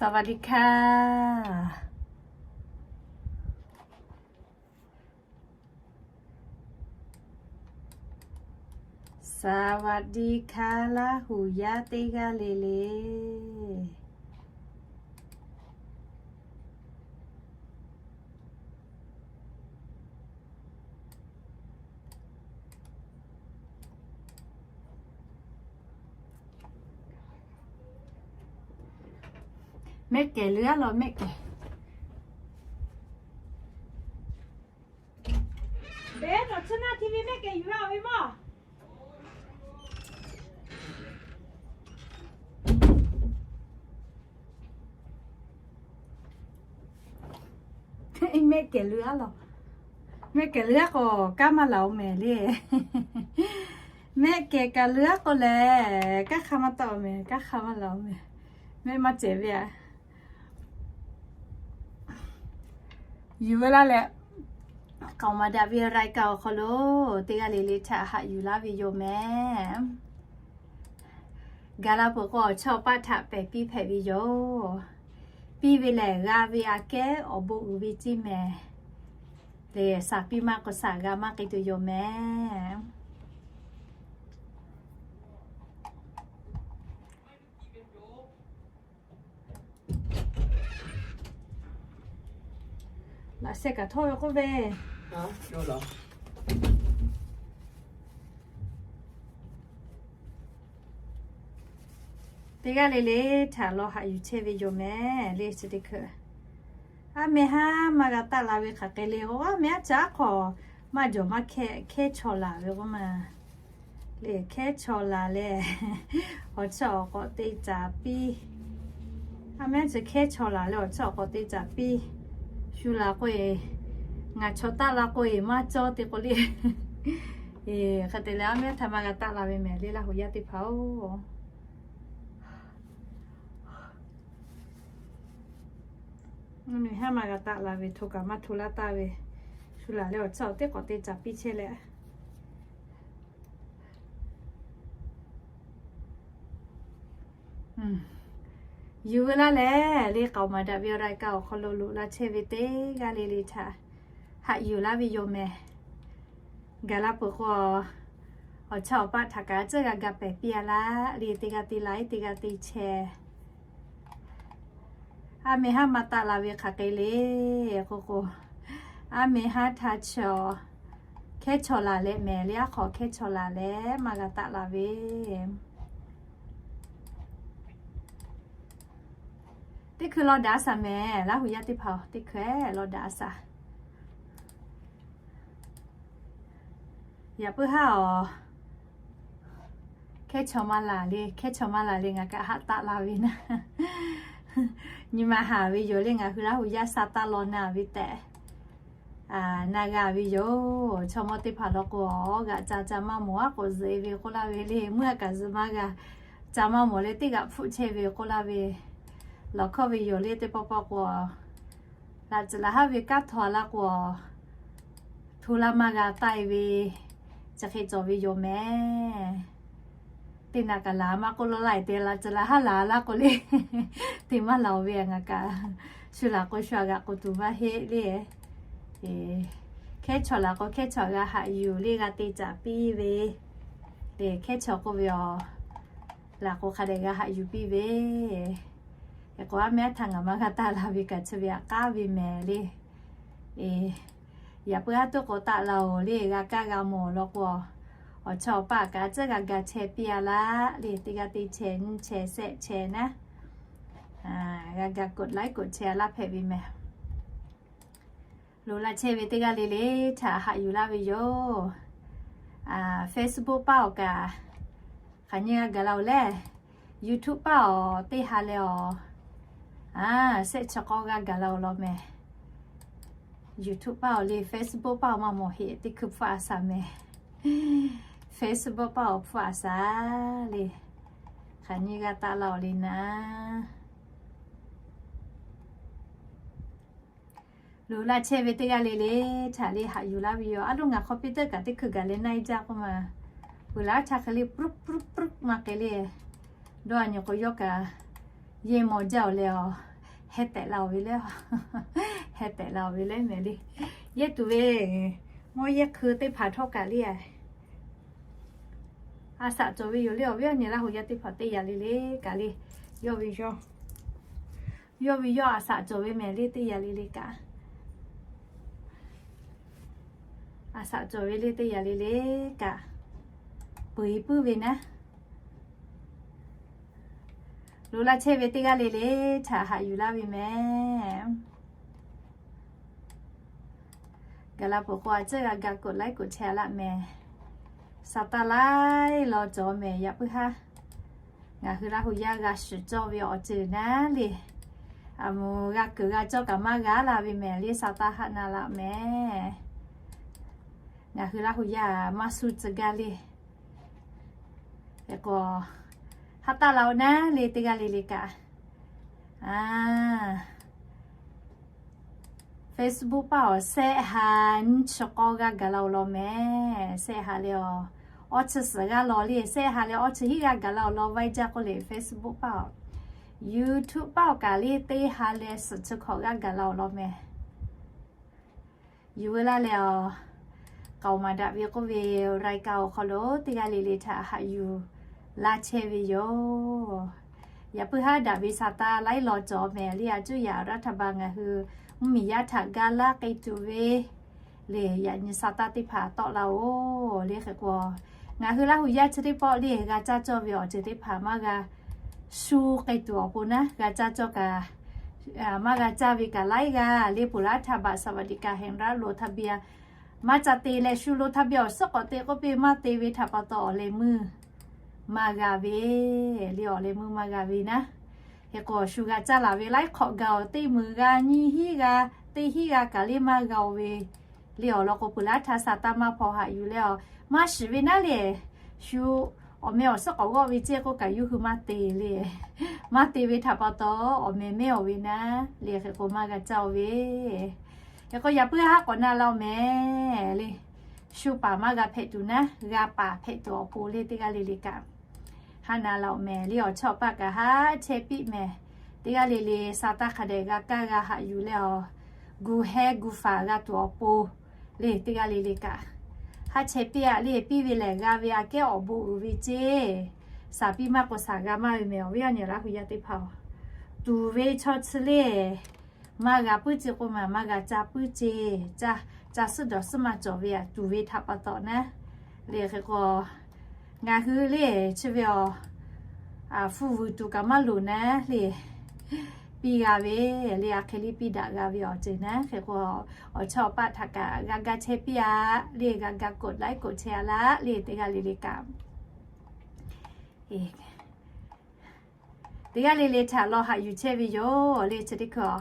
สวัสดีค่ะ สวัสดีค่ะ Laˇ huˍ yaˇ teˇ g'aˇ le le. Mehˆ kehˬ leuˉ-aˉ law, mehˆ kehˬ. Beˬ nawˬ chi naˇ TV mehˆ kehˬ yuˬ la ve maˇ. Mehˆ kehˬ leuˉ-aˉ law. Mehˆ kehˬ leuˉ-aˉ k'o, kanˉ maˇ laˬ-oˬ mehˍ le. Mehˆ kehˬ kaꞈ leuˉ-aˉ k'o lehˬ, kanˉ hk'a maˇ taˆ-oˬ mehˍ, kanˉ hk'a maˇ laˬ-oˬ mehˍ. Mehˆ maˇ cehˬ ve a. Yuˬ ve laˇ leh, k'aoˍ maˍ daꞈ ve รายการ awˬ hk'aw lo teˇ g'aˇ le le htaꞈ haꞈ yuˬ laˇ ve yoˬ mehˍ. Gaˬ la peuˬ k'o, awˬ chawˇ awˬ paˆ htaꞈ pehˬ piˇ hpehꞈ ve yoˬ. Piˇ ve lehˬ, g'a ve aꞈ kehˉ awˬ bon uiˍ ve ceˇ mehˍ. Lehˬ, shaˍ piˇ maˇ k'o, shaˍ g'a maˇ k'ai tuˬ yoˬ mehˍ. Laꞈ sheh kaꞈ htawˇ ve k'oˆ ve, teˇ g'aˇ le le htaꞈ law haꞈ yuˬ chehˇ ve yoˬ mehˍ le. Chi teˇ hkui, aˉ meh haˉ maˇ g'a taˆ la ve hk'aˬ hk'e le k'o, aˉ meh aˉ ca aˉ hk'aw maˇ jawˬ maˇ hkehˇ, hkehˇ chaw laˬ ve k'oˆ ma. Lehˬ, hkehˇ chaw laˬ leh, awˬ chawˇ awˬ k'awꞈ te caˍ piˇ. Aˉ meh aˉ ca hkehˇ chaw laˬ leh awˬ chawˇ awˬ k'awꞈ te caˍ piˇ. Shu laˬ k'o-e, ngaˬ chaw taˆ la k'o-e maˇ cawˇ te k'o le. Hk'e te leh, aˉ meh aˉ htaꞈ maˇ g'a taˆ la ve mehˍ le, Laˇ huˍ yaˇ teˇ hpaˍ-oˬ. Mvuhˇ miˬ haˉ maˇ g'a taˆ la ve, hto kaꞈ maˇ hto laˇ taˍ ve, shu laˬ leh awˬ chawˇ awˬ teˇ k'awꞈ te caˍ piˇ chehˇ leh, yuˬ ve laˇ leh, le k'aoˍ maˍ daꞈ ve รายการ awˬ hk'aw lo loꞈ la chehˇ ve teˇ g'aˇ le le htaꞈ haꞈ yuˬ laˇ ve yoˬ mehˍ. Gaˬ la peuˬ k'o, awˬ chawˇ awˬ paˆ htaꞈ kaꞈ tcuhˉ g'a ga pehˬ piˇ-a laˇ le, teˇ g'aˇ te laiˉ, teˇ g'aˇ te chehˇ. Aˉ meh haˉ maˇ taˆ la ve hk'aˬ hk'e le k'oˆ k'o, aˉ meh haˉ htaˇ chaw hkehˇ chaw laˬ leh mehˍ le, aˉ hk'aw hkehˇ chaw laˬ leh maˇ g'a taˆ la ve. Teˇ hkui law daꞈ-a shaˍ mehˍ, Laˇ huˍ yaˇ teˇ hpaˍ-oˬ, teˇ hkui law daꞈ-a shaˍ. Yaꞈ puiˉ haˉ-oˬ, hkehˇ chaw maˇ laˬ le, hkehˇ chaw maˇ laˬ le, ngaˬ kaꞈ haꞈ taˆ la ve naˇ. Nyi ma haˍ ve yoˬ le, ngaˬ hui Laˇ huˍ yaˇ sha taˇ law na ve tehꞈ na g'a ve yoˬ. Chaw mawˇ teˇ hpaˍ law k'o, g'aꞈ ca ca maˇ mawˬ-aˉ k'awꞈ zuhꞈ-e ve k'oˆ laˇ ve le, meuˇ a kaꞈ zuhꞈ maˇ g'a, ca maˇ mawˬ leh teˇ g'aꞈ hpfuhˆ chehˇ ve k'oˆ laˇ ve. Lawˬ hkawˇ ve yoˬ le, teˇ pawˆ pawˆ k'o, laꞈ tcuhˍ laꞈ haˉ ve kanˉ htaw laˇ k'o, hto laˇ maˇ g'a taˆ-e ve, chi hk'e cawˬ ve yoˬ mehˍ. Teˇ naꞈ kaꞈ laˬ maˇ k'oˆ law laˇ-e te, laꞈ tcuhˍ laꞈ haˉ laˬ laˇ k'o le, te maˇ laˬ-oˬ ve ngaˬ kaꞈ, shu laˬ k'o shu a g'aꞈ k'o tuˬ maˇ heˆ le. Hkehˇ chaw laˬ k'o hkehˇ chaw g'a haꞈ yuˬ le, g'a te caˍ piˇ ve. Hkehˇ chaw k'oˆ ve aˬ, laˬ k'o hk'a dehꞈ g'a haꞈ yuˬ piˇ ve. K'o aˉ meh aˉ htaˇ ngaˬ maˇ g'a taˆ la ve kaꞈ chi ve haꞈ k'aˉ ve mehˍ le. Yaꞈ puiˉ haˉ tuˉ k'o taˆ la-oˬ le, g'a kaˇ g'a mawˬ law k'o, awˬ chawˇ awˬ paˆ kaꞈ tcuhˉ g'a ga chehˇ piˇ-a laˇ le, teˇ g'aˇ te chehˇ nyiˇ chehˇ shehˆ chehˇ naˉ, g'a ga กดไลค์ กดแชร์ laˇ hpehꞈ ve mehˍ. Loꞈ la chehˇ ve teˇ g'aˇ le le htaꞈ haꞈ yuˬ laˇ ve yoˬ. Facebook paˇ awˬ kaꞈ hk'aˬ nyi g'a gaˬ la-oˬ leh, YouTube paˇ awˬ teˇ ha leh awˬ, shehˆ chi k'awˇ g'a gaˬ la-oˬ law mehˍ. YouTube paˇ awˬ le, Facebook paˇ awˬ maˇ mawˬ heˆ, teˇ hkui hpfuhˆ a shaˍ mehˍ. Facebook paˇ awˬ hpfuhˆ a shaˍ le. Hk'aˬ nyi g'a taˆ la-oˬ le naˉ. Loꞈ la chehˇ ve teˇ g'aˇ le le htaꞈ le haꞈ yuˬ laˇ ve yoˬ. Aˉ loˉ ngaˬ computer kaꞈ teˇ hkui gaˬ leh naˆ-e jaˇ k'oˆ ma, peuˬ laˇ htaˇ hk'e le ปุ๊บ ปุ๊บ ปุ๊บ maˇ k'ai le. Dawˇ a nyi k'o yawˇ kaꞈ yeˇ maw jaˇ-oˬ leh awˬ, Heh tehꞈ la-oˬ ve le, heh tehꞈ la-oˬ ve le mehˍ le. Yehˇ tuˬ ve mawˇ yehˇ hkui teˇ hpaˍ htawˇ kaꞈ le, a saꞈ cawˬ ve yoˬ le. Awˬ viˉ awˬ nyi Laˇ hu yaˇ teˇ hpaˍ teˇ yanˇ le le kaꞈ le, yawˇ ve yawˇ, yawˇ ve yawˇ a saꞈ cawˬ ve mehˍ le teˇ yanˇ le le kaꞈ, a saꞈ cawˬ ve le teˇ yanˇ le le kaꞈ, peuˬ e puiˉ ve naˉ. Loꞈ laˇ chehˇ ve teˇ g'aˇ le le htaꞈ haꞈ yuˬ laˇ ve mehˍ. Gaˬ la peuˬ k'o a ciˉ g'a ga กดไลค์ กดแชร์ laˇ mehˍ. Saˍtanˍ laiˉ law cawˬ mehˍ. Yaꞈ puiˉ haˉ ngaˬ hui Laˇ hu yaˇ g'a shiˍ cawˇ ve awˬ ceuˬ naˉ le, a moˍ g'a kuiˬ g'a cawˇ kaꞈ maˇ g'a la ve mehˍ le. Saˍtanˍ haꞈ na laꞈ mehˍ. Ngaˬ hui Laˇ hu yaˇ maˇ suh tcuh gaˇ le. Hk'e k'o, haˉ taˆ la-oˬ naˉ le teˇ g'aˇ le le kaꞈ, Facebook paˇ awˬ sehˆ ha nyiˇ chi k'awˇ g'aˇ gaˬ la-oˬ law mehˍ. Sehˆ ha le awˬ, awˇ chi suhˍ g'aˇ law le. Sehˆ ha leh awˇ chi hiˉ g'aˇ gaˬ la-oˬ law vaiˇ jaˇ k'oˆ le Facebook paˇ awˬ. YouTube paˇ awˬ kaꞈ le teˇ ha leh suhˍ chi hkawꞈ g'aˇ gaˬ la-oˬ law mehˍ. Yuˬ veu laˇ leh awˬ, k'aoˍ maˍ daꞈ ve k'oˆ ve รายการ awˬ hk'aw lo teˇ g'aˇ le le htaꞈ haꞈ yuˬ laˇ chehˇ ve yoˬ. Yaꞈ puiˉ haˉ daꞈ ve Saˍtanˍ laiˉ law cawˬ mehˍ le. A cuˇ yaꞈ รัฐบาล ngaˬ hui mvuhˇmiˬ yaˇ htaꞈ ga laˇ k'ai tuˬ ve le, yaꞈ nyi Saˍtanˍ teˇ hpaˍ tawˆ la-oˬ le. Hk'e k'o, ngaˬ hui Laˇ hu yaˇ chi teˇ pawˆ le g'a caˇ cawˇ ve awˬ ceuˬ teˇ hpaˍ maˇ g'a shu k'ai tuˬ awˬ pon naˉ, g'a caˇ cawˇ kaꞈ maˇ g'a caˇ ve kaꞈ laiˉ g'aˇ le. Peuˬ laˇ htaˇ บัตรสวัสดิการแห่งรัฐ lo ทะเบียน maˇ ca te leh shu lo ทะเบียน awˬ suhˉ k'awꞈ te k'oˆ piˇ maˇ te ve htaꞈ pa taw awˬ leh meuˇ maˇ g'a ve le. Awˬ leh meuˇ maˇ g'a ve naˉ. Hk'e k'o shu g'a caˇ laˬ ve laiˉ hk'awꞈ gaˬ-oˬ, teˇ meuˬ g'a nyiˇ hiˉ g'a, teˇ hiˉ g'a kaꞈ le maˇ g'a-oˬ ve le. Awˬ lawn k'o peuˬ laˇ htaˇ Saˍtanˍ maˇ hpaw haꞈ yuˬ leh awˬ, maˇ shiˍ ve naˉ le. Shu awˬ meh awˬ suhˉ k'awꞈ g'awˆ ve ceˇ k'oˆ kaꞈ yawˇ hui maˇ te le. Maˇ te ve htaꞈ pa taw awˬ meh mehˉ-oˬ ve naˉ le. Hk'e k'o maˇ g'a caˇ-oˬ ve. Hk'e k'o yaꞈ puiˉ haˉ k'awꞈ na la-oˬ mehˍ le. Shu paˍ maˇ g'a hpehꞈ tuˬ naˉ, g'a paˍ hpehꞈ tuˬ awˬ pon le teˇ g'aˇ le le kaꞈ, haˉ na la-oˬ mehˍ le. Awˬ chawˇ paˆ kaꞈ haˉ chehˇ piˇ mehˍ. Teˇ g'aˇ le le Saˍtanˍ hk'a dehꞈ g'a kaˇ g'a haꞈ yuˬ leh awˬ, gu heh gu faˍ g'a tuˬ awˬ pon le teˇ g'aˇ le le kaꞈ, haˉ chehˇ piˇ-aꞈ le. Piˇ ve lehˬ g'a ve aꞈ kehˉ awˬ bon uiˍ ve ceˇ. Saˍ piˇ maˇ k'o saˍ g'a maˇ ve mehˍ. Awˬ viˉ awˬ nyi Laˇ hu yaˇ teˇ hpaˍ-oˬ, tuˍ ve chaw chi le maˇ g'a puiˉ ceˇ k'oˆ ma, maˇ g'a ca puiˉ ceˇ. Ca, ca suhˉ dawˬ suhˉ maˇ cawˬ ve aꞈ tuˍ ve htaꞈ pa taw naˉ le. Hk'e k'o ngaˬ hui le chi ve awˬ, hpu vuiˬ tuˬ kaꞈ maˇ loˍ naˉ le. Piˇ g'a ve le, a hk'e le piˇ daꞈ g'a ve awˬ ceuˬ naˉ. Hk'e k'o awˬ chawˇ paˆ htaꞈ kaꞈ g'a ga chehˇ piˇ-aꞈ le, g'a ga กดไลค์ กดแชร์ laˇ le teˇ g'aˇ le le kaꞈ. Teˇ g'aˇ le le htaꞈ law haꞈ yuˬ chehˇ ve yoˬ le. Chi teˇ hkui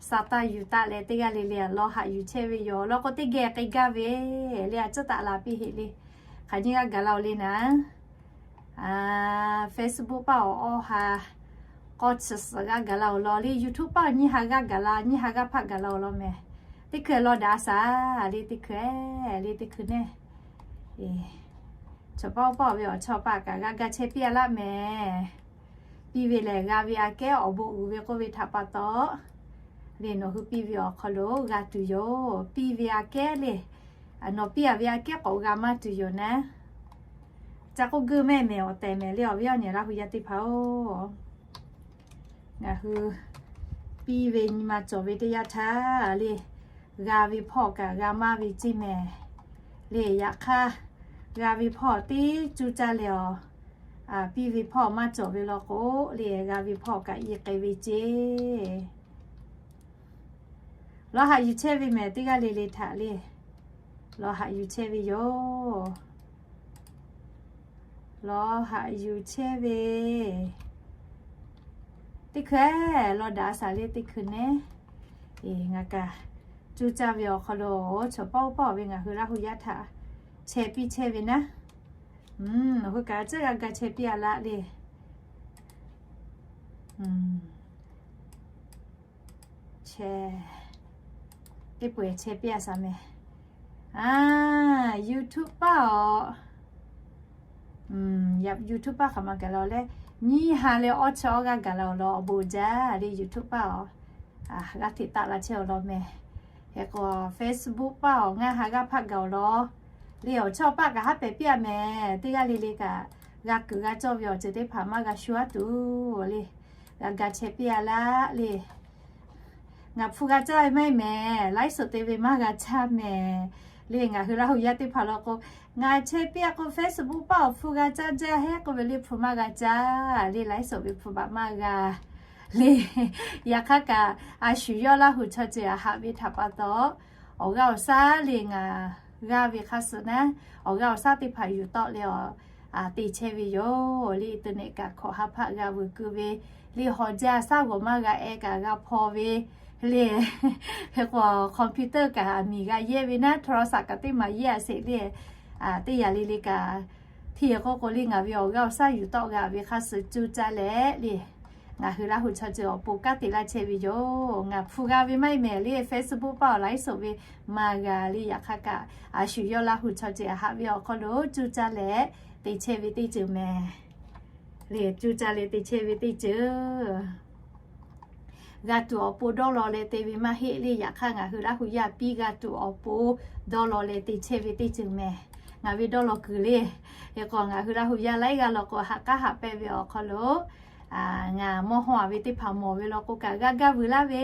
Saˍtanˍ yuˬ taˆ leh teˇ g'aˇ le le law haꞈ yuˬ chehˇ ve yoˬ. Law k'o teˇ geh k'ai gaˇ ve le, a ciˉ taˆ la piˇ heˆ le. Hk'aˬ nyiˇ g'aˇ gaˬ la-oˬ le naˉ. Facebook paˇ awˬ awˇ ha k'awˇ chi suhˍ g'aˇ gaˬ la-oˬ law le. YouTube paˇ nyiˇ ha g'aˇ gaˬ la, nyiˇ ha g'aˇ hpaˆ gaˬ la-oˬ law mehˍ. Teˇ hkui law daꞈ a shaˍ le, teˇ hkui le, teˇ hkui neˇ. Chaw paˇ oˇ paˇ ve awˬ chawˇ paˆ kaꞈ g'a ga chehˇ piˇ-aꞈ laˇ mehˍ. Piˇ ve lehˬ g'a ve aꞈ kehˉ awˬ bon uiˍ ve k'oˆ ve htaꞈ pa taw le, nawˬ hui piˇ ve awˬ hk'aw lo g'a tuˬ yoˬ. Piˇ ve aꞈ kehˉ le, nawˬ piˇ-aꞈ ve aꞈ kehˉ k'awꞈ g'a maˇ tuˬ yoˬ naˉ. Ca k'oˆ geuˆ mehˆ mehˍ awˬ tehˬ mehˍ le, awˬ viˉ awˬ nyi Laˇ hu yaˇ teˇ hpaˍ-oˬ. Ngaˬ hui piˇ ve nyi ma cawˬ ve teˇ yanˇ htaˇ le, g'a ve hpawˇ kaꞈ g'a maˇ ve ceˇ mehˍ le. Yaꞈ hk'aˇ g'a ve hpawˇ teˇ cuˇ caˇ leh awˬ, piˇ ve hpawˇ maˇ cawˬ ve law k'o le, g'a ve hpawˇ kaꞈ i k'ai ve ceˇ. Law haꞈ yuˬ chehˇ ve mehˍ, teˇ g'aˇ le le htaꞈ le, law haꞈ yuˬ chehˇ ve yoˬ. Law haꞈ yuˬ chehˇ ve teˇ hkui law daꞈ a shaˍ le, teˇ hkui neˇ. Ngaˬ kaꞈ cuˇ caˇ ve awˬ hk'aw lo chaw paˇ oˇ paˇ ve ngaˬ hui Laˇ hu yaˇ htaꞈ chehˇ piˇ chehˇ ve naˉ. Nawˬ hui kaꞈ a ciˉ g'a ga chehˇ piˇ-aꞈ laˇ le. Teˇ peu-eˬ chehˇ piˇ-aꞈ shaˍ mehˍ. YouTube paˇ awˬ, YouTube paˇ hk'aˬ ma kaꞈ law leh, Nyiˇ ha leh awˇ chi awˇ g'aˇ gaˬ la awˬ lawn awˬ bon jaˇ le YouTube paˇ awˬ, g'aˇ hteꞈ taˆ la chehˇ awˬ lawn mehˍ. Hk'e k'o Facebook paˇ awˬ ngaˇ ha g'aˇ hpaˆ gaˬ awˬ lawn le awˬ chawˇ paˆ kaꞈ haˉ pehˍ piˇ a mehˍ. Teˇ g'aˇ le le kaꞈ g'a kuiˬ g'a cawˇ ve awˬ ceuˬ teˇ hpaˍ maˇ g'a shu aˉ tuˬ le, g'a ga chehˇ piˇ a laˇ le. Ngaˬ hpu g'a caˇ ve maˇ heˆ mehˍ. Laiˉ suhˍ te ve maˇ g'a caˇ mehˍ. Le ngaˬ hui Laˇ hu yaˇ teˇ hpaˍ law k'o, ngaˬ chehˇ piˇ a k'o Facebook paˇ awˬ hpu g'a caˇ jaˇ heˆ k'oˆ ve le hpu maˇ g'a caˇ le laiˉ suhˍ ve hpu baꞈ maˇ g'a le. Yaꞈ hk'aˇ kaꞈ a shu yawˇ Laˇ hu chaw ceuˬ a haꞈ ve htaꞈ pa taw, awˬ g'aˇ awˬ shaˉ le ngaˬ g'aˇ ve hk'a suh naˉ, awˬ g'aˇ awˬ shaˉ teˇ hpaˍ yuˬ tawˆ leh awˬ te chehˇ ve yoˬ le. Internet kaꞈ hkawꞈ ha hpaˆ g'a vuiˬ keu ve le, hawˬ jaˇ shaˉ g'awˬ maˇ g'a ehˉ kaꞈ g'a hpaw ve le. Hk'e k'o computer kaꞈ miˬ g'a yehˇ ve naˉ, โทรศัพท์ kaꞈ teˇ maˬ yehˇ a sheˍ le. Teˇ yanˇ le le kaꞈ hteˇ k'oˆ k'o le ngaˬ ve awˬ g'aˇ awˬ shaˉ yuˬ tawˆ g'a ve hk'a suh cuˇ caˇ leh le, ngaˬ hui Laˇ hu chaw ceuˬ awˬ pon kanˉ te laˇ chehˇ ve yoˬ. Ngaˬ hpu g'a ve maˇ heˆ mehˍ le Facebook paˇ awˬ laiˉ suhˍ ve maˇ g'a le. Yaꞈ hk'aˇ kaꞈ a shu yawˇ Laˇ hu chaw ceuˬ a haꞈ ve awˬ hk'aw lo cuˇ caˇ leh te chehˇ ve teˇ ceuˬ mehˍ. Le cuˇ caˇ leh te chehˇ ve teˇ ceuˬ g'a tuˬ awˬ pon dawˇ law leh te ve maˇ heˆ le. Yaꞈ hk'aˇ ngaˬ hui Laˇ hu yaˇ piˇ g'a tuˬ awˬ pon dawˇ law leh te chehˇ ve teˇ ceuˬ mehˍ. Ngaˬ ve dawˇ law kuiˬ le. Hk'e k'o ngaˬ hui Laˇ hu yaˇ laiˉ g'aˇ law k'o haꞈ k'aˉ haꞈ pehnˇ ve awˬ hk'aw lo ngaˬ mawˇ hawˇ a ve teˇ hpaˍ mawˬ ve law k'o kaꞈ g'a gaˇ vuiˬ laˇ ve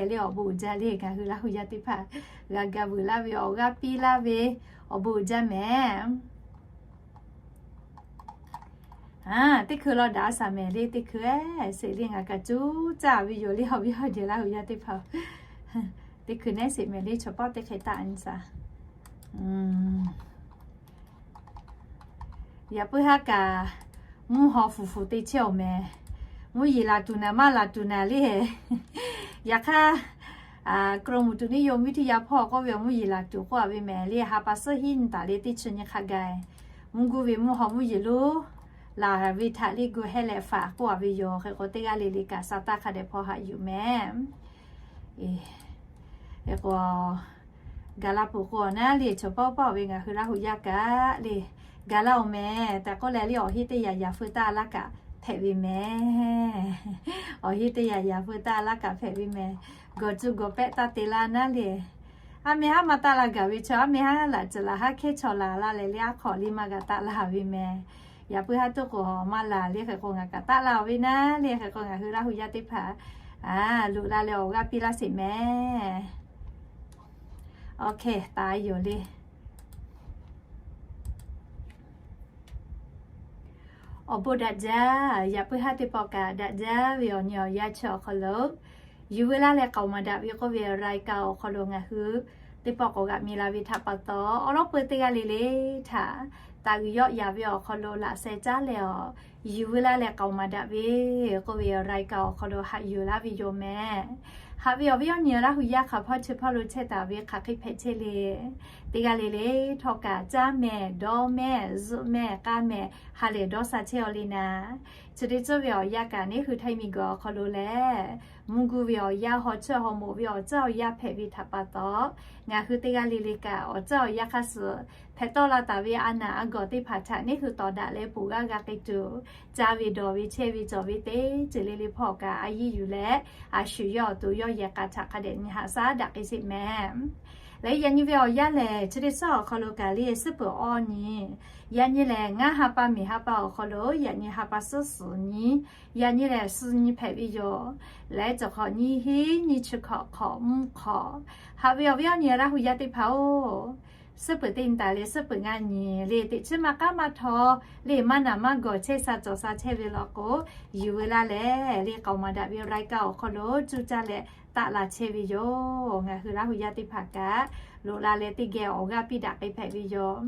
le awˬ bon uiˍ jaˇ le. Ngaˬ hui Laˇ hu yaˇ teˇ hpaˍ g'a gaˇ vuiˬ laˇ ve awˬ g'aˇ piˇ laˇ ve awˬ bon uiˍ jaˇ mehˍ. Teˇ hkui law daꞈ a shaˍ mehˍ le teˇ hkui sheˍ le ngaˬ kaꞈ cuˇ caˇ ve yoˬ le awˬ viˉ awˬ nyi Laˇ hu yaˇ teˇ hpaˍ. Teˇ hkui nehˉ sheˍ mehˍ le chaw pawˆ teˇ hk'e taˆ nyi shaˍ. Yaꞈ puiˉ haˉ kaꞈ mvuhˇ haw fuˍ fuˍ te chehˇ awˬ mehˍ. Mvuhˇ yeˬ laˬ tuˬ naˍ maˇ laˬ tuˬ naˍ le. Yaꞈ hk'aˇ กรมอุตุนิยมวิทยา hpawˇ k'oˆ ve awˬ mvuhˇ yeˬ laˬ tuˬ k'oˆ a ve mehˍ le ha pa suhˉ hiˉ nyi taˍ le teˇ chi nyi hk'a gaˬ mvuhˇ guˇ ve mvuhˇ haw mvuhˇ yeˬ lonˉ laˬ ve htaꞈ le gu heh leh faˍ k'oˆ a ve yoˬ. Hk'e k'o teˇ g'aˇ le le kaꞈ sa taˇ hk'a dehꞈ hpaw haꞈ yuˬ mehˍ. Hk'e k'o ga laˇ peuˬ k'o naˉ le chaw pawˆ pawˆ ve ngaˬ hui Laˇ hu yaˇ kaꞈ le ga laˇ oˬ mehˍ. Taꞈ k'oˆ leh le awˬ heˆ teˇ yaꞈ yaꞈ feu taˇ laˇ kaꞈ hpehꞈ ve mehˍ. Awˬ heˆ teˇ yaꞈ yaꞈ feu taˇ laˇ kaꞈ hpehꞈ ve mehˍ. Gawˬ cuˇ gawˬ pehˆ taˇ te laˇ naˉ le. Aˉ meh haˉ maˇ taˆ la gaˬ ve chaw aˉ meh haˉ laꞈ ceuˬ laˬ haˉ hkehˉ chaw laˬ la leh le aˉ hk'awꞈ le maˇ g'a taˆ la ve mehˍ. Yaꞈ puiˉ haˉ tuˉ k'o maˇ laˬ le hk'e k'o ngaˬ kaꞈ taˆ la ve naˉ le hk'e k'o ngaˬ hui Laˇ hu yaˇ teˇ hpaˍ loꞈ la leh awˬ g'aˇ piˇ laˇ sheˍ mehˍ. Oˇ hk'e taˍ yoˬ le. Awˬ bon daꞈ jaˇ. Yaꞈ puiˉ haˉ teˇ pawˆ kaꞈ daꞈ jaˇ ve awˬ nyi awˬ yanˇ chi awˬ hk'aw lo, yuˬ veu laˇ leh k'aoˍ maˍ daꞈ ve k'oˆ ve รายการ awˬ hk'aw lo ngaˬ hui teˇ pawˆ k'awꞈ g'aꞈ mi la ve htaꞈ pa taw, awˬ lawn peu teˇ g'aˇ le le htaꞈ taˍ g'uiˬ yawˆ yaˍ ve awˬ hk'aw lo laꞈ sheh caˉ leh awˬ, yuˬ veu laˇ leh k'aoˍ maˍ daꞈ ve k'oˆ ve รายการ awˬ hk'aw lo haꞈ yuˬ laˇ ve yoˬ mehˍ. Haꞈ ve awˬ viˉ awˬ nyi Laˇ hu yaˇ hk'aˬ hpawˇ chi hpawˇ lo chehˇ taˍ ve hk'aˬ hk'e hpehꞈ chehˇ le. Teˇ g'aˇ le le htawˇ kaꞈ caˇ mehˍ, dawˇ mehˍ, zuhˆ mehˍ, k'aˇ mehˍ, ha lehˬ dawˇ sha chehˇ aw le naˍ. Chi teˇ ceuˬ ve awˬ yanˇ kaꞈ neˉ hui htaiˇ miˬ guiˬ awˬ hk'aw lo leh, mvuhˇ guˇ ve awˬ yanˇ, haw cheuˇ haw moꞈ ve awˬ ceuˬ awˬ yanˇ hpehꞈ ve htaꞈ pa taw, ngaˬ hui teˇ g'aˇ le le kaꞈ awˬ ceuˬ awˬ yanˇ hk'aˇ suh hpehꞈ tawˆ la taˍ ve a naˬ a gawˬ teˇ hpaˍ htaꞈ neˉ hui tawˍ daꞈ leh poˬ g'aˇ g'a k'ai tuˬ, caˇ ve dawˬ ve chehˇ ve cawˬ ve teˇ ceuˬ le le hpawˇ kaꞈ a yiˇ yuˬ leh, a shu yawˇ awˬ to yawˇ yehˬ k'a htaꞈ hk'a dehꞈ nyi haꞈ shaˉ daꞈ k'ai sheˍ mehˍ. Leh yaꞈ nyi ve awˬ yanˇ lehˬ, chi teˇ suhˉ awˬ hk'aw lo kaꞈ le suhˉ peuˬ awˇ nyi, yaꞈ nyi lehˬ ngaˇ ha pa miˬ ha pa awˬ hk'aw lo yaꞈ nyi ha pa suhˉ suhˍ nyi, yaꞈ nyi lehˬ suhˉ nyi hpehꞈ ve yoˬ. Leh cawˬ hk'awꞈ nyiˇ hinˉ nyiˇ chi hkawꞈ hk'awꞈ mvuhˇ hk'awꞈ. Haꞈ ve awˬ viˉ awˬ nyi Laˇ hu yaˇ teˇ hpaˍ-oˬ, suhˉ peuˬ teˇ nyi taˍ leh suhˉ peuˬ ngaˇ nyi le teꞈ chiˉ maˇ k'aˉ maˇ htaw le maˇ naˬ maˇ gawˬ chehˇ sha cawˬ sha chehˇ ve law k'o, yuˬ veu laˇ leh le k'aoˍ maˍ daꞈ ve รายการ awˬ hk'aw lo cuˇ caˇ leh taˆ la chehˇ ve yoˬ. Ngaˬ hui Laˇ hu yaˇ teˇ hpaˍ kaꞈ loꞈ la leh teˇ geh awˬ g'aˇ piˇ daꞈ k'ai hpehꞈ ve yoˬ.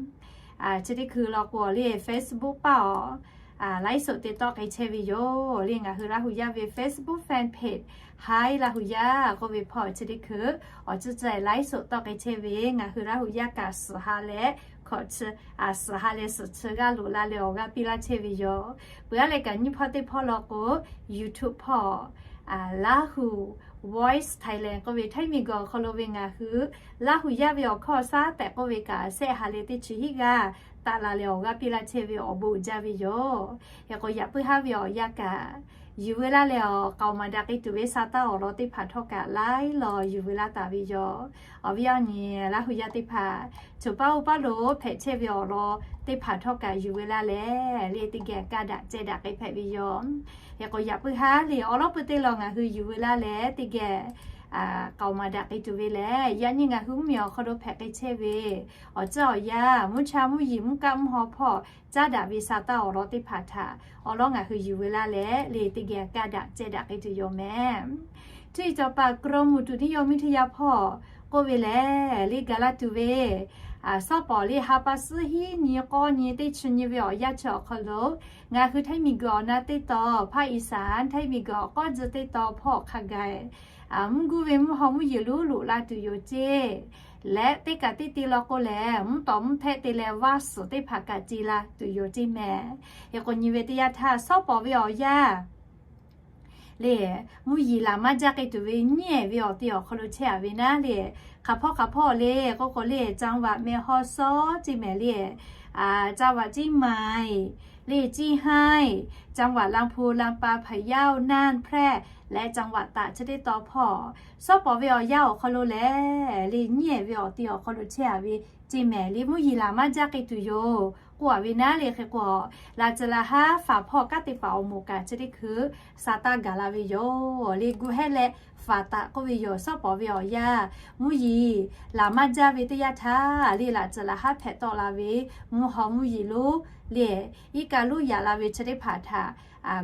Chi teˇ hkui law k'o le Facebook paˇ awˬ laiˉ suhˍ te tawˆ k'ai chehˇ ve yoˬ le. Ngaˬ hui Laˇ hu yaˇ ve Facebook fan page Hi Laˇ hu yaˇ k'oˆ ve hpawˇ chi teˇ hkui awˬ ceuˬ ceuˬ laiˉ suhˍ tawˆ k'ai chehˇ ve ngaˬ hui Laˇ hu yaˇ kaꞈ suhˍ ha leh hkawꞈ chi, suhˍ ha leh suhˍ chi g'aˇ loꞈ la leh awˬ g'aˇ piˇ laˇ chehˇ ve yoˬ. Peuˬ aˉ leh kaꞈ nyiˇ hpawˇ teˇ hpawˇ law k'o YouTube hpawˇ Laˇ hu Voice Thailand k'oˆ ve Htaiˇ miˬguiˬ awˬ hk'aw lo ve ngaˬ hui Laˇ huˍ yaˇ ve awˬ hkawˇ awˬ shaˉ tehꞈ k'oˆ ve kaꞈ shehˆ ha leh teˇ chi hiˆ g'aˇ taˆ la leh awˬ g'aˇ piˇ laˇ chehˇ ve awˬ bon uiˍ jaˇ ve yoˬ. Hk'e k'o yaꞈ puiˉ haˉ ve awˬ yanˇ kaꞈ yuˬ veu laˇ leh awˬ k'aoˍ maˍ daꞈ k'e tuˬ ve sa taˇ awˬ lawn teˇ hpaˍ htawˇ kaꞈ laiˉ law yuˬ veu laˇ taˍ ve yoˬ. Awˬ viˉ awˬ nyi Laˇ huˍ yaˇ teˇ hpaˍ, choˬ paˉ oˇ paˉ lo hpehꞈ chehˇ ve awˬ lawn teˇ hpaˍ htawˇ kaꞈ yuˬ veu laˇ leh le teˇ geh kaˇ daꞈ ceh daꞈ k'e hpehꞈ ve yoˬ. Hk'e k'o yaꞈ puiˉ haˉ le awˉ lawˉ pui teˇ law ngaˬ hui yuˬ veu laˇ leh teˇ geh k'aoˍ maˍ daꞈ k'e tuˬ ve lehˬ, yaꞈ nyi ngaˬ hui mvuhˇmiˬ awˬ hk'aw lo hpehꞈ k'e chehˇ ve awˬ ceuˬ awˬ yanˇ, mvuhˇ cha mvuhˇ yeˬ mvuhˇ kaˆ mvuhˇ haw hpawˇ caˉ daꞈ ve sa taˇ awˬ lawn teˇ hpaˍ htaꞈ awˬ lawn ngaˬ hui yuˬ veu laˇ leh le teˇ geh kaˇ daꞈ ceh daꞈ k'e tuˬ yoˬ mehˍ. Cuˇ yiˍ cawˬ paˍ กรมอุตุนิยมวิทยา hpawˇ k'oˆ ve lehˬ, le gaˬ la tuˬ ve sawˉ pawˍ le ha pa suhˉ hiˉ nyi k'awˇ nyi teˇ chi nyi ve awˬ yanˇ chi awˬ hk'aw lo ngaˬ hui Htaiˇ miˬguiˬ awˬ na teˇ tawn, ภาคอีสาน Htaiˇ miˬguiˬ awˬ k'awˇ tzuh teˇ tawn hpawˇ hk'a gaˬ mvuhˇ guˇ ve mvuhˇ haw mvuhˇ yeˬ lonˉ loꞈ la tuˬ yoˬ ceˇ. Leh teˇ kaꞈ teˇ te law k'o lehˬ, mvuhˇ tawˍ mvuhˇ htehˆ te leh vaˇ suhˍ teˇ hpaˍ kaꞈ ce la tuˬ yoˬ ceˇ mehˍ. Hk'e k'o nyi ve teˇ yanˇ htaˇ sawˉ pawˍ ve awˬ yanˇ le mvuhˇ yeˬ laˬ maˇ jaˇ k'e tuˬ ve nyiˉ ehˍ ve awˬ te awˬ hk'aw lo chehˇ a ve naˉ le, hk'aˬ hpawˇ hk'aˬ hpawˇ le k'oˆ k'o le จังหวัดแม่ฮ่องสอน ceˇ mehˍ le, จังหวัดเชียงใหม่ le เชียงราย จังหวัดลำพูน ลำปาง พะเยา น่าน แพร่ leh จังหวัดตาก chi teˇ tawn hpawˇ sawˉ pawˍ ve awˬ yanˇ awˬ hk'aw lo lehˬ le nyiˉ ehˍ ve awˬ te awˬ hk'aw lo chehˇ a ve ceˇ mehˍ le mvuhˇ yeˬ laˬ maˇ jaˇ k'e tuˬ yoˬ k'oˆ a ve naˉ le. Hk'e k'o laꞈ tcuh laꞈ haˉ faˍ hpawˇ kanˉ te paˍ awˬ moˍ kaꞈ chi teˇ hkui sa taˇ gaˬ la ve yoˬ le. Gu hehˉ leh faˍ taꞈ k'oˆ ve yoˬ. Sawˉ pawˍ ve awˬ yanˇ mvuhˇ yeˬ laˬ maˇ jaˇ ve teˇ yanˇ htaˇ le laꞈ tcuh laꞈ haˉ hpehꞈ tawˆ la ve mvuhˇ haw mvuhˇ yeˬ lonˉ le iˉ kaˆ lonˉ yaꞈ la ve chi teˇ hpaˍ htaꞈ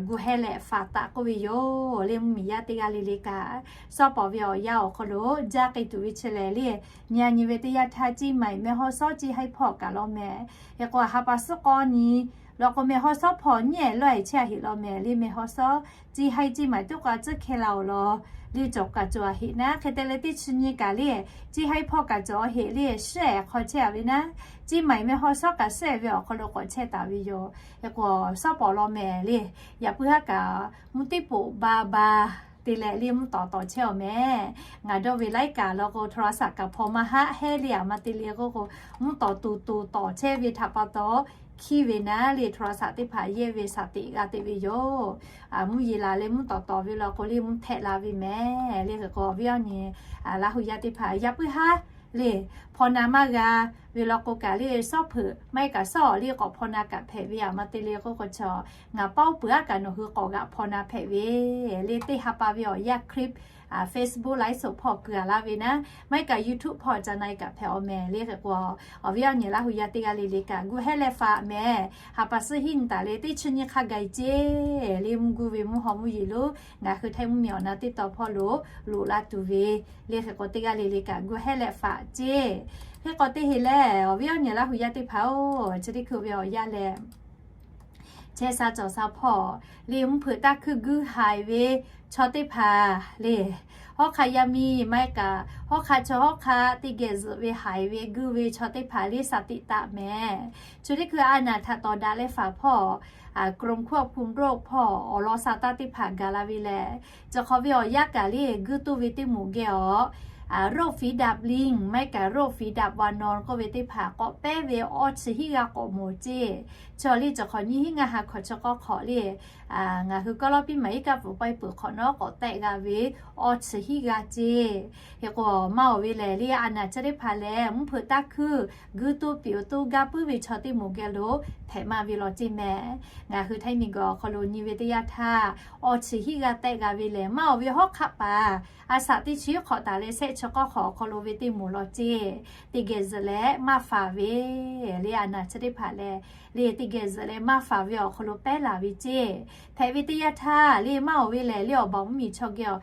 gu hehˉ leh faˍ taꞈ k'oˆ ve yoˬ le. Mvuhˇmiˬ yaˇ teˇ g'aˇ le le kaꞈ sawˉ pawˍ ve awˬ yanˇ awˬ hk'aw lo jaˇ k'e tuˬ ve chi lehˬ le, nyi a nyi ve teˇ yanˇ htaˇ เชียงใหม่ แม่ฮ่องสอน ceˇ haiˉ hpawˇ kaꞈ law mehˍ. Hk'e k'o ha pa suhˉ k'awˇ nyi law k'o แม่ฮ่องสอน hpawˇ nyiˉ ehˍ lawˇ ehˍ chehˇ a heꞈ law mehˍ le. แม่ฮ่องสอน ceˇ haiˉ เชียงใหม่ teˇ k'o a tcuhˉ hkeh la awˬ lawn le cawˬ kaꞈ cawˬ a heꞈ naˉ. Hk'e te leh teˇ chi nyi kaꞈ le ceˇ haiˉ hpawˇ kaꞈ cawˬ a heꞈ le, shehˆ ehˍ hk'aw chehˇ a ve naˉ, เชียงใหม่ แม่ฮ่องสอน kaꞈ shehˆ ehˍ ve awˬ hk'aw lo k'awꞈ chehˇ taˍ ve yoˬ. Hk'e k'o sawˉ pawˍ law mehˍ le, yaꞈ puiˉ haˉ kaꞈ mvuhˇ teˇ poꞈ ba ba te leh le mvuhˇ tawˍ tawˍ chehˇ awˬ mehˍ. Ngaˬ dawˇ ve laiˉ kaꞈ law k'o โทรศัพท์ kaꞈ hpaw maˇ haˆ hehˉ le a ma te le k'oˆ k'o, mvuhˇ tawˍ tuˬ tuˬ tawˍ chehˇ ve htaꞈ pa taw, hkiˇ ve naˉ le โทรศัพท์ teˇ hpaˍ yehˇ ve shaˍ teꞈ g'a te ve yoˬ. Mvuhˇ yeˬ laˬ leh mvuhˇ tawˍ tawˍ ve law k'o le mvuhˇ htehˆ la ve mehˍ le. Hk'e k'o awˬ viˉ awˬ nyi Laˇ huˍ yaˇ teˇ hpaˍ yaꞈ puiˉ haˉ le hpaw na maˇ g'a ve law k'o kaꞈ le sawˉ hpeuꞈ maˇ heˆ kaꞈ sawˉ awˬ le k'awꞈ hpaw na kaꞈ hpehꞈ ve a ma te le k'oˆ k'o chaw, ngaˬ paoˉ peuˬ aˉ kaꞈ nawˬ hui k'awꞈ g'aꞈ hpaw na hpehꞈ ve le. Teˇ ha pa ve awˬ yanˇ คลิป Facebook ไลฟ์สด hpawˇ kuˬ a laˇ ve naˉ, maˇ heˆ kaꞈ YouTube hpawˇ ca na e kaꞈ hpehꞈ awˬ mehˍ le. Hk'e k'o awˬ viˉ awˬ nyi Laˇ huˍ yaˇ teˇ g'aˇ le le kaꞈ gu hehˉ leh faˍ mehˍ. Ha pa suhˉ hiˉ nyi taˍ le teˇ chi nyi hk'a gaˬ ceˇ le mvuhˇ guˇ ve mvuhˇ haw mvuhˇ yeˬ lonˉ ngaˬ hui Htaiˇ mvuhˇmiˬ awˬ na teˇ tawn hpawˇ lo loꞈ la tuˬ ve le. Hk'e k'o teˇ g'aˇ le le kaꞈ gu hehˉ leh faˍ ceˇ. Hk'e k'o teˇ heꞈ lehˬ awˬ viˉ awˬ nyi Laˇ huˍ yaˇ teˇ hpaˍ-oˬ, chi teˇ hkui ve awˬ yanˇ lehˬ chehˇ sha cawˬ sha hpawˇ le mvuhˇ hpeuꞈ taˇ hkuiˇ guiˇ haiˬ ve chaw teˇ hpaˍ le hawˉ hk'aˆ yaˇ miˇ maˇ heˆ kaꞈ hawˉ hk'aˆ chaw hawˉ hk'aˆ teˇ geh zuhꞈ ve haiˬ ve guiˇ ve chaw teˇ hpaˍ le shaˍ tiꞈ taˍ mehˍ. Chi teˇ hkui a naˬ htaꞈ tawˍ daꞈ leh faˍ hpawˇ กรมควบคุมโรค hpawˇ awˬ lawn sa taˇ teˇ hpaˍ gaˬ la ve lehˬ, chi hk'awꞈ ve awˬ yanˇ kaꞈ le guiˇ toˇ ve teˇ moˍ geh awˬ โรคฝีดาดลิง maˇ heˆ kaꞈ โรคฝีดาดวานอน k'oˆ ve teˇ hpaˍ k'awꞈ pehˉ ve awˇ chi hiˉ g'aˇ k'awꞈ mawˬ ceˇ. Chaw le chi hk'awꞈ nyiˇ hiˉ ngaˇ ha hk'awꞈ chi k'awˇ hk'awꞈ le ngaˬ hui kawˇ lawˇ piˇ maˍ iˉ kaˆ pfuhˍ pawehˇ peuˬ hk'awꞈ nawˉ k'awꞈ tehˆ g'a ve awˇ chi hiˉ g'aˇ ceˇ. Hk'e k'o maˇ oˬ ve lehˬ le a naˬ chi teˇ hpaˍ lehˬ mvuhˇ hpeuꞈ taˇ hkuiˇ guiˇ toˇ piˍ awˬ toˇ gaˇ puiˉ ve chaw teˇ moˍ geh lo hpehꞈ maˇ ve law ceˇ mehˍ. Ngaˬ hui Htaiˇ miˬguiˬ awˬ hk'aw lo nyi ve teˇ yanˇ htaˇ awˇ chi hiˉ g'aˇ tehˆ g'a ve lehˬ, maˇ oˬ ve hawˉ hk'aˆ paˍ a shaꞈ teˇ chi hk'awꞈ taˍ leh shehˆ chi k'awˇ hk'awꞈ awˬ hk'aw lo ve teˇ moˍ law ceˇ. Teˇ geh zuhꞈ leh maˇ faˍ ve le a naˬ chi teˇ hpaˍ lehˬ le teˇ geh zuhꞈ leh maˇ faˍ ve awˬ hk'aw lo pehˉ laˬ ve ceˇ. Hpehꞈ ve teˇ yanˇ htaˇ le maˇ oˬ ve lehˬ le awˬ baˬ mvuhˇmiˬ chaw geh awˬ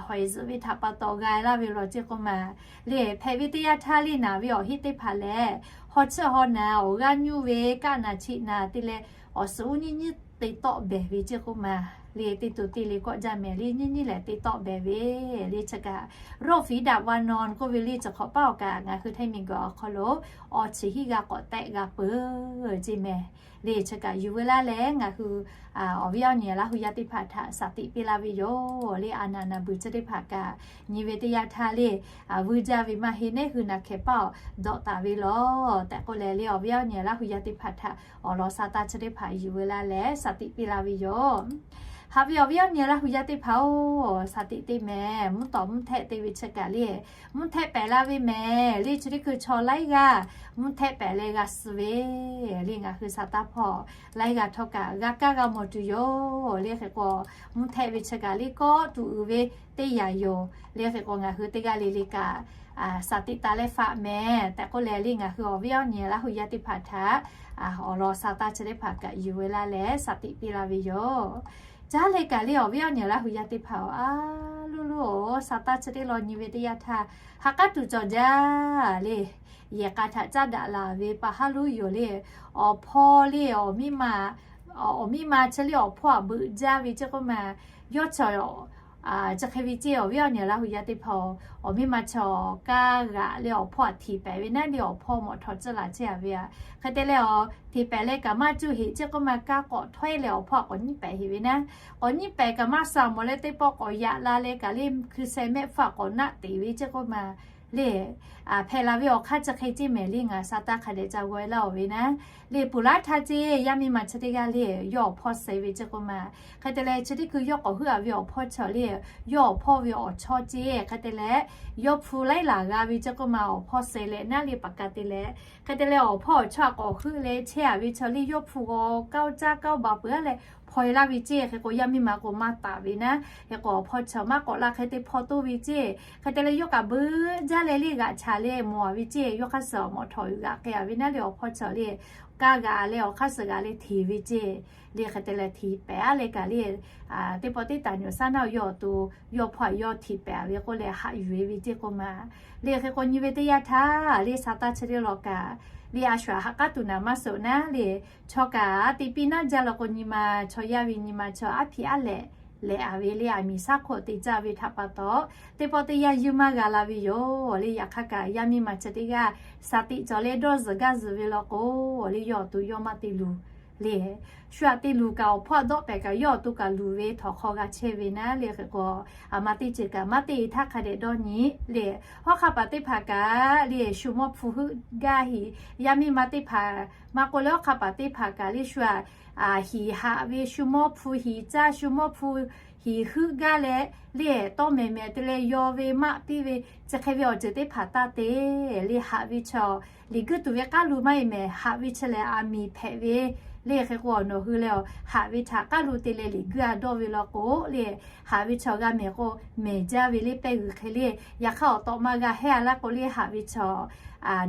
hawˍ e zuhꞈ ve htaꞈ pa taw g'a laˇ ve law ceˇ k'oˆ maˬ le. Hpehꞈ ve teˇ yanˇ htaˇ le naˬ ve awˬ heˆ teˇ hpaˍ lehˬ, haw chiˇ haw naˬ awˬ g'aˇ nyuˇ ve kaˆ naˬ cheꞈ naˬ te leh awˬ suhˍ uˉ nyiˇ nyiˇ te tawˆ behˬ ve ceˇ k'oˆ maˬ le teˇ to teˇ le kawˆ jaˇ mehˍ le nyiˇ nyiˇ lehˬ teˇ tawˆ beh ve le chi kaꞈ, โรคฝีดาษวานอน k'oˆ ve le chi hk'awꞈ paˉ awˬ kaꞈ ngaˬ hui htaiˇ miˬguiˬ awˬ hk'aw lo awˬ chi hiˆ g'a k'awꞈ tehˆ g'a peuˬ ceˇ mehˍ. Le chi kaꞈ yuˬ veu laˇ leh ngaˬ hui awˬ viˉ awˬ nyi Laˇ hu yaˇ teˇ hpaˍ htaꞈ shaˍ tiꞈ piˇ laˇ ve yoˬ. Le a naˍ naˍ beuˬ chi teˇ hpaˍ kaꞈ nyi ve teˇ yanˇ htaˇ le, vuiˇ jaˇ ve maˇ heˆ, neˉ hui naˬ hkehˍ paˇ awˬ dawꞈ taˍ ve lawˬ tehꞈ k'oˆ leh le awˬ viˉ awˬ nyi Laˇ hu yaˇ teˇ hpaˍ htaꞈ awˬ lawn sa taˇ chi teˇ hpaˍ yuˬ veu laˇ leh shaˍ tiꞈ piˇ laˇ ve yoˬ. Haꞈ ve awˬ viˉ awˬ nyi Laˇ hu yaˇ teˇ hpaˍ-oˬ, shaˍ tiꞈ te mehˍ. Mvuhˇ tawˍ mvuhˇ htehˆ te ve chi kaꞈ le mvuhˇ htehˆ pehˍ laˇ ve mehˍ. Le chi teˇ hkui chaw laiˉ g'aˇ mvuhˇ htehˆ pehˍ leh g'a suh ve le ngaˬ hui sa taˇ hpawˇ laiˉ g'aˇ htawˇ kaꞈ g'a kaˇ g'a mawˬ tuˬ yoˬ. Le hk'e k'o mvuhˇ htehˆ ve chi kaꞈ le kawˆ tuˬ uiˍ ve teˇ yanˇ yoˬ. Le hk'e k'o ngaˬ hui teˇ g'aˇ le le kaꞈ shaˍ tiꞈ taˍ leh faꞈ mehˍ tehꞈ k'oˆ leh le ngaˬ hui awˬ viˉ awˬ nyi Laˇ hu yaˇ teˇ hpaˍ htaꞈ awˬ lawn sa taˇ chi teˇ hpaˍ kaꞈ yuˬ veu laˇ leh shaˍ tiꞈ piˇ laˇ ve yoˬ. Caˇ leh kaꞈ le awˬ viˉ awˬ nyi Laˇ hu yaˇ teˇ hpaˍ-oˬ, a loˇ loˇ-oˬ, sa taˇ chi teˇ lawn nyi ve teˇ yanˇ htaˇ ha k'aˉ tuˬ cawˬ jaˇ le. Yehˬ k'a htaꞈ caˉ daꞈ laˬ ve pa haˉ loˉ yoˬ le. Awˬ hpawˇ le awˬ miˇ ma, awˬ miˇ ma chi le awˬ hpawˇ aꞈ beuꞈ jaˇ ve ceˇ k'oˆ ma, yawˇ chi chi hk'e ve ceˇ awˬ viˉ awˬ nyi Laˇ hu yaˇ teˇ hpaˍ-oˬ, awˬ miˇ ma chi kaˇ g'aꞈ leh awˬ hpawˇ aꞈ hteꞈ pehˍ ve naˉ le awˬ hpawˇ mawꞈ htawꞈ tcuhˉ laˬ chehˇ a ve a. Hk'e te leh a hteꞈ pehˍ leh kaꞈ maˇ cuˇ heꞈ ceˇ k'oˆ ma kaˇ k'awꞈ htawehˇ leh awˬ hpawˇ aꞈ k'awꞈ nyiˉ pehˍ heꞈ ve naˉ. K'awꞈ nyiˉ pehˍ kaꞈ maˇ sha mawˬ leh teˇ pawˆ k'awꞈ yaꞈ la leh kaꞈ le hkui sheh mehˆ hpfuhˇ aꞈ k'awꞈ naˆ teꞈ ve ceˇ k'oˆ ma le hpehꞈ la ve awˬ hk'aˇ chi hk'e ceˇ mehˍ le ngaˬ sa taˇ hk'a dehꞈ ca g'aw e laˇ oˬ ve naˉ. Le puˍ laˉ htaˇ ceˇ yaˇ miˇ ma chi teˇ g'aˇ le yawˇ awˬ hpawˇ suh ve ceˇ k'oˆ ma. Hk'e te leh chi teˇ hkui yawˇ k'awꞈ heuˆ a ve awˬ hpawˇ chi le yawˇ awˬ hpawˇ ve awˬ chawˇ ceˇ. Hk'e te leh yawˇ hpu laiˉ laˬ g'a ve ceˇ k'oˆ ma awˬ hpawˇ suh leh naˉ le paˍ ka te leh. Hk'e te leh awˬ hpawˇ awˬ chawˇ aꞈ k'awꞈ heuˆ leh chehˇ a ve chi le yawˇ hpu g'aw kaˇ oˇ caˇ kaˇ oˇ ba peuˬ a leh hpaw e laˇ ve ceˇ. Hk'e k'o yaˇ miˇ ma k'o maˇ taˍ ve naˉ. Hk'e k'o awˬ hpawˇ chi maˇ k'awꞈ la hk'e te hpaw toˇ ve ceˇ. Hk'e te leh yawˇ kaꞈ beuꞈ jaˇ leh le g'aꞈ chaˍ leh mawˬ a ve ceˇ. Yawˇ hk'aˇ suh awˬ mawꞈ htawꞈ g'aꞈ k'ai a ve naˉ le awˬ hpawˇ chi le kaˇ g'aꞈ leh awˬ hk'aˇ suh g'aꞈ leh hteꞈ ve ceˇ. Le hk'e te leh hteꞈ pehˍ a leh kaꞈ le teˇ pawˆ teˇ taˍ nyawˬ shaˉ naˉ yawˇ awˬ to yawˇ hpawˇ aꞈ yawˇ hteꞈ pehˍ a ve k'oˆ leh haꞈ yuˬ e ve ceˇ k'oˆ ma. Le hk'e k'o nyi ve teˇ yanˇ htaˇ le sa taˇ chi teˇ lawn kaꞈ le a shu aꞈ ha k'aˉ tuˬ naˍ maˇ suhˍ naˉ le chaw kaꞈ te piˇ naˉ jaˇ law k'o nyi ma chaw yaˇ ve nyi ma chaw aˉ hpiꞈ aˉ lehꞈ lehꞈ a ve le aˬ miˍ shaˉ hk'oˆ te caˇ ve htaꞈ pa taw teˇ pawˆ teˇ yanˇ yuˇ maˇ g'a la ve yoˬ. Le yaꞈ hk'aˇ kaꞈ yaˇ miˇ ma chi teˇ g'aˇ shaˍ tiꞈ cawˬ leh dawˇ zuhˬ gaˇ zuhˬ ve law k'o le yawˇ awˬ to yawˇ maˇ te luˬ le shu aꞈ te luˬ kaꞈ awˬ hpawˇ aꞈ dawˆ pehˍ kaꞈ yawˇ awˬ to kaꞈ luˬ ve htawnˍ hk'aw g'a chehˇ ve naˉ le hk'e k'o aˬ ma teˇ ceuˬ kaꞈ maˇ te e htaˇ hk'a dehꞈ dawˇ nyi le hawˉ hk'aˇ paˍ teˇ hpaˍ kaꞈ le shu mawˇ hpu heuˆ gaˇ heꞈ yaˇ miˇ ma teˇ hpaˍ maˇ k'oˆ leh hawˉ hk'aˇ paˍ teˇ hpaˍ kaꞈ le shu aꞈ hiˍ haꞈ ve shu mawˇ hpu hiˍ caˇ shu mawˇ hpu hiˍ heuˆ gaˇ leh le tawˇ mehˍ mehˍ te leh yaw ve maˆ piˇ ve chi hk'e ve awˬ ceuˬ teˇ hpaˍ taˇ te le haꞈ ve chaw liꞈ guiˇ tuˬ ve k'aˉ lo maˇ heˆ mehˍ haꞈ ve chi lehˬ aˬ miˍ hpehꞈ ve le hk'e k'o awˬ nawˬ hui leh a haꞈ ve htaꞈ k'aˉ lo te leh liꞈ guiˇ a dawˇ ve law k'o le haꞈ ve chaw g'a mehˍ k'o mehˍ jaˇ ve le pehˇ g'uiˬ hk'e le yaꞈ hk'aˇ awˬ tawꞈ ma g'a hehˇ a laˇ k'o le haꞈ ve chaw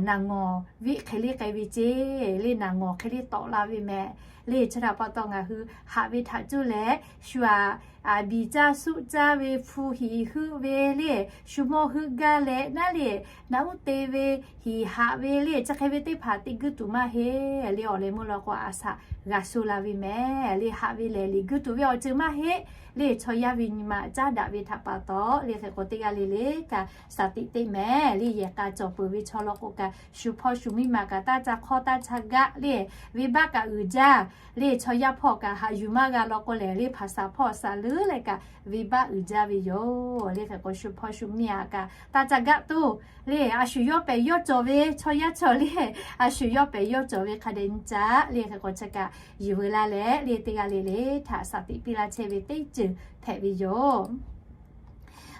naˍ ngawˬ viˆ hk'e le k'ai ve ceˇ le naˍ ngawˬ hk'e le tawꞈ la ve mehˍ le chi htaꞈ pa taw ngaˬ hui haꞈ ve htaꞈ cuˇ leh shu aꞈ biˬ caˇ suˆ caˇ ve hpu hiˍ heuˆ ve le shu mawˇ heuˆ gaˇ leh naˉ le naꞈ uˉ te ve hiˍ haꞈ ve le chi hk'e ve teˇ hpaˍ te guiˇ tuˬ maˇ heˆ le awˬ leh meuˇ law k'o a shaꞈ g'a sho la ve mehˍ le haꞈ ve lehˬ liꞈ guiˇ tuˬ ve awˬ ceuˬ maˇ heˆ le chaw yaˇ ve nyi ma caˉ daꞈ ve htaꞈ pa taw le hk'e k'o teˇ g'aˇ le le kaꞈ shaˍ tiꞈ teˇ mehˍ le yehˬ k'a cawˬ peuˬ ve chaw law k'o kaꞈ shu hpawˇ shu miˇ ma kaꞈ taˇ ca hk'awˇ taˇ ca gaˆ le venˇbaˆ kaꞈ uiˍ jaˇ le chaw yaˇ hpawˇ kaꞈ haꞈ yuˬ maˇ g'a law k'o lehˬ le hpaˍ saˍ hpawˇ saˍ leuˉ leh kaꞈ venˇbaˆ uiˍ jaˇ ve yoˬ le hk'e k'o shu hpawˇ shu miˇ a kaꞈ taˇ ca gaˆ toˇ le a shu yawˇ pehˍ yawˇ cawˬ ve chaw yaˇ cawˬ le a shu yawˇ pehˍ yawˇ cawˬ ve hk'a dehꞈ nyi caˇ le hk'e k'o chi kaꞈ yuˬ veu laˇ leh le teˇ g'aˇ le le htaꞈ shaˍ tiꞈ piˇ laˇ chehˇ ve teˇ ceuˬ hpehꞈ ve yoˬ.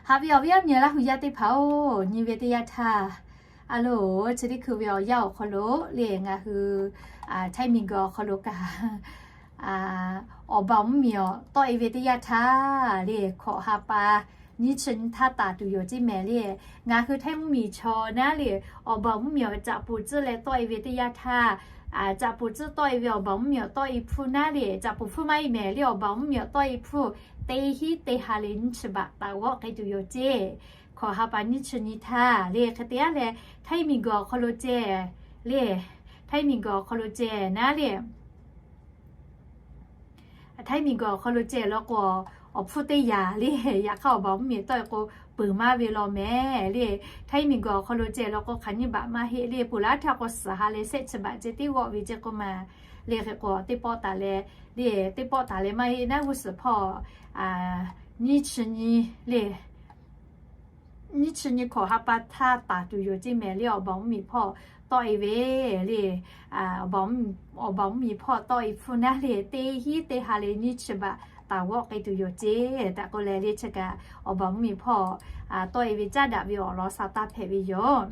Haꞈ ve awˬ viˉ awˬ nyi Laˇ hu yaˇ teˇ hpaˍ-oˬ, nyi ve teˇ yanˇ htaˇ a loˬ chi teˇ hkui ve awˬ yanˇ awˬ hk'aw lo le ngaˬ hui htaiˇ miˬguiˬ awˬ hk'aw lo kaꞈ awˬ baˬ mvuhˇmiˬ awˬ tawˆ e ve teˇ yanˇ htaˇ le hkawꞈ ha pa nyiˇ chi nyi htaˇ taˍ tuˬ yoˬ ceˇ mehˍ le. Ngaˬ hui htaiˇ mvuhˇmiˬ chaw naˉ le awˬ baˬ mvuhˇmiˬ awˬ caꞈ poˍ tcuhˉ leh tawˆ e ve teˇ yanˇ htaˇ caꞈ poˍ tcuhˉ tawˆ e ve awˬ baˬ mvuhˇmiˬ awˬ tawˆ e hpfuhˇ naˉ le caꞈ poˍ hpfuhˇ maˇ heˆ mehˍ le awˬ baˬ mvuhˇmiˬ awˬ tawˆ e hpfuhˇ teˇ hinˉ teˇ ha leh nyiˇ chi baꞈ taˍ g'awˆ k'ai tuˬ yoˬ ceˇ. Hkawꞈ ha pa nyiˇ chi nyi htaˇ le hk'e te a leh htaiˇ miˬguiˬ awˬ hk'aw lo ceh le htaiˇ miˬguiˬ awˬ hk'aw lo ceh naˉ le Htaiˇ miˬguiˬ awˬ hk'aw lo ceh law k'o, awˬ hpfuhˇ teˇ yanˇ le, yaꞈ hk'aˇ awˬ baˬ mvuhˇmiˬ tawˆ e k'o peuˬ maˇ ve law mehˍ le. Htaiˇ miˬguiˬ awˬ hk'aw lo ceh law k'o hk'aˬ nyiˇ baꞈ maˇ heˆ le. Peuˬ laˇ htaˇ k'o suhˍ ha leh shehˆ chi baꞈ ceh tiˉ g'awˆ ve ceh k'o maˬ le. Hk'e k'o teˇ pawˆ taˍ leh le, teˇ pawˆ taˍ leh maˇ heˆ naˉ g'uˇ suhˍ hpawˇ nyiˇ chi nyi le, nyiˇ chi nyi hkawꞈ ha pa htaˇ taˍ tuˬ yoˬ ceh mehˍ le. Awˬ baˬ mvuhˇmiˬ hpawˇ tawˆ e ve le, awˬ baˬ mvuhˇmiˬ hpawˇ tawˆ e hpfuhˇ naˉ le, teˇ hinˉ teˇ ha leh nyiˇ chi baꞈ taˍ g'awˆ k'ai tuˬ yoˬ ceh tehꞈ k'oˆ leh le, chi kaꞈ awˬ baˬ mvuhˇmiˬ hpawˇ tawˆ e ve caˉ daꞈ ve awˬ lawn sa taˇ hpehꞈ ve yoˬ.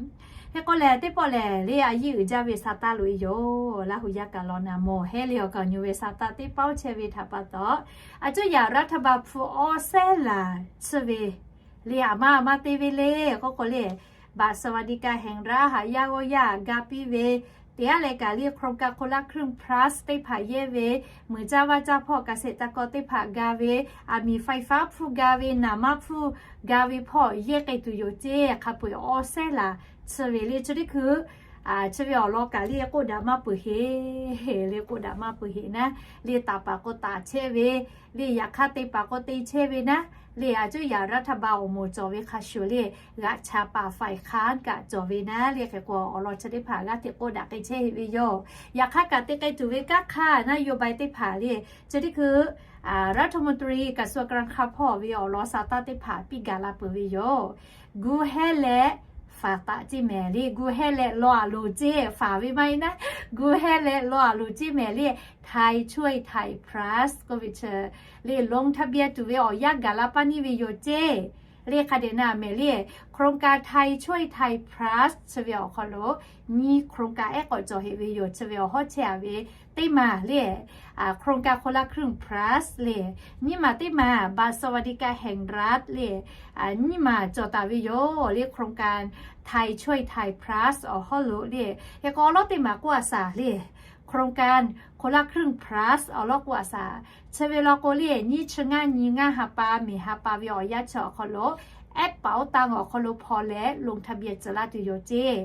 Hk'e k'oˆ leh teˇ pawˆ lehˬ le, a yiˇ uiˍ jaˇ ve sa taˇ loꞈ e yoˬ. Laˇ hu yaˇ kaꞈ law naˍ mawˬ heˉ le awˬ kaˍ awˬ nyu ve sa taˇ teˇ pawˆ chehˇ ve htaꞈ pa taw, a cuˇ yaꞈ raˇ htaˇ ba hpu awˇ sehˉ laˬ chi ve le, a maˇ a maˇ te ve le k'oˆ k'o le, บัตรสวัสดิการแห่งรัฐ haꞈ yaˇ g'awˇ yaˇ ga piˇ ve, teˇ g'aˇ leh kaꞈ le โครงการคนละครึ่ง plus teˇ hpaˍ yehˇ ve, muiˬ caˇ vaˇ caˇ hpawˇ เกษตรกร teˇ hpaˍ ga ve, aˬ miˍ ไฟฟ้า hpfuhˇ ga ve, naˍ manˇ hpfuhˇ ga ve hpawˇ yehˇ k'ai tuˬ yoˬ ceh. Hk'a peu-eˬ awˇ sehˉ laˬ chi ve le, chi teˇ hkui chi ve awˬ lawn kaꞈ le k'oˆ daꞈ maˇ peuˬ heˆ le, k'oˆ daꞈ maˇ peuˬ heˆ naˉ le, taˍ paˍ k'o taˍ chehˇ ve le, yaꞈ hk'aˇ te paˍ k'o te chehˇ ve naˉ le, a cuˇ yaꞈ raˇ htaˇ ba awˬ moˍ cawˬ ve hk'a shuˍ le, g'aꞈ cha paˍ ฝ่ายค้าน kaꞈ cawˬ ve naˉ le. Hk'e k'o awˬ lawn chi teˇ hpaˍ g'aˇ hteꞈ k'oˆ daꞈ k'ai chehˇ heˆ ve yoˬ. Yaꞈ hk'aˇ kaꞈ te k'ai tuˬ ve kanˉ hk'aˇ naˉ yoˬ ba teˇ hpaˍ le, chi teˇ hkui รัฐมนตรีกระทรวงการคลัง hpawˇ ve awˬ lawn sa taˇ teˇ hpaˍ piˇ gaˬ la peuˬ ve yoˬ. Gu hehˉ leh faˍ taˍ ceh mehˍ le, gu hehˉ leh law aˬ loˍ ceh faˍ ve maˇ heˆ naˉ, gu hehˉ leh law aˬ loˍ ceh mehˍ le, ไทยช่วยไทย plus k'oˆ ve chi le ลงทะเบียน tuˬ ve awˬ yanˇ gaˬ la paˇ neˇ ve yoˬ ceh. Le hk'a dehꞈ na mehˍ le, โครงการ ไทยช่วยไทย plus chi ve awˬ hk'aw lo nyiˇ โครงการ ehˉ k'awꞈ cawˬ heˆ ve yoˬ. Chi ve awˬ hawˉ chehˇ a ve teˇ maˬ le, โครงการคนละครึ่ง plus le, nyiˇ maˬ teˇ maˬ บัตรสวัสดิการแห่งรัฐ le, nyiˇ maˬ cawˬ taˍ ve yoˬ le. โครงการ ไทยช่วยไทย plus awˬ hawˉ lo le, hk'e k'o awˬ lawˉ teˇ maˬ k'oˆ a shaˍ le, โครงการคนละครึ่ง plus awˬ lawˉ k'oˆ a shaˍ. Chi ve law k'o le, nyiˇ chi ngaˇ nyi ngaˇ ha pa miˬ ha pa ve awˬ yanˇ chi awˬ hk'aw lo แอปเป๋าตัง awˬ hk'aw lo hpaw leh ลงทะเบียน tcuh laˇ tuˬ yoˬ ceh.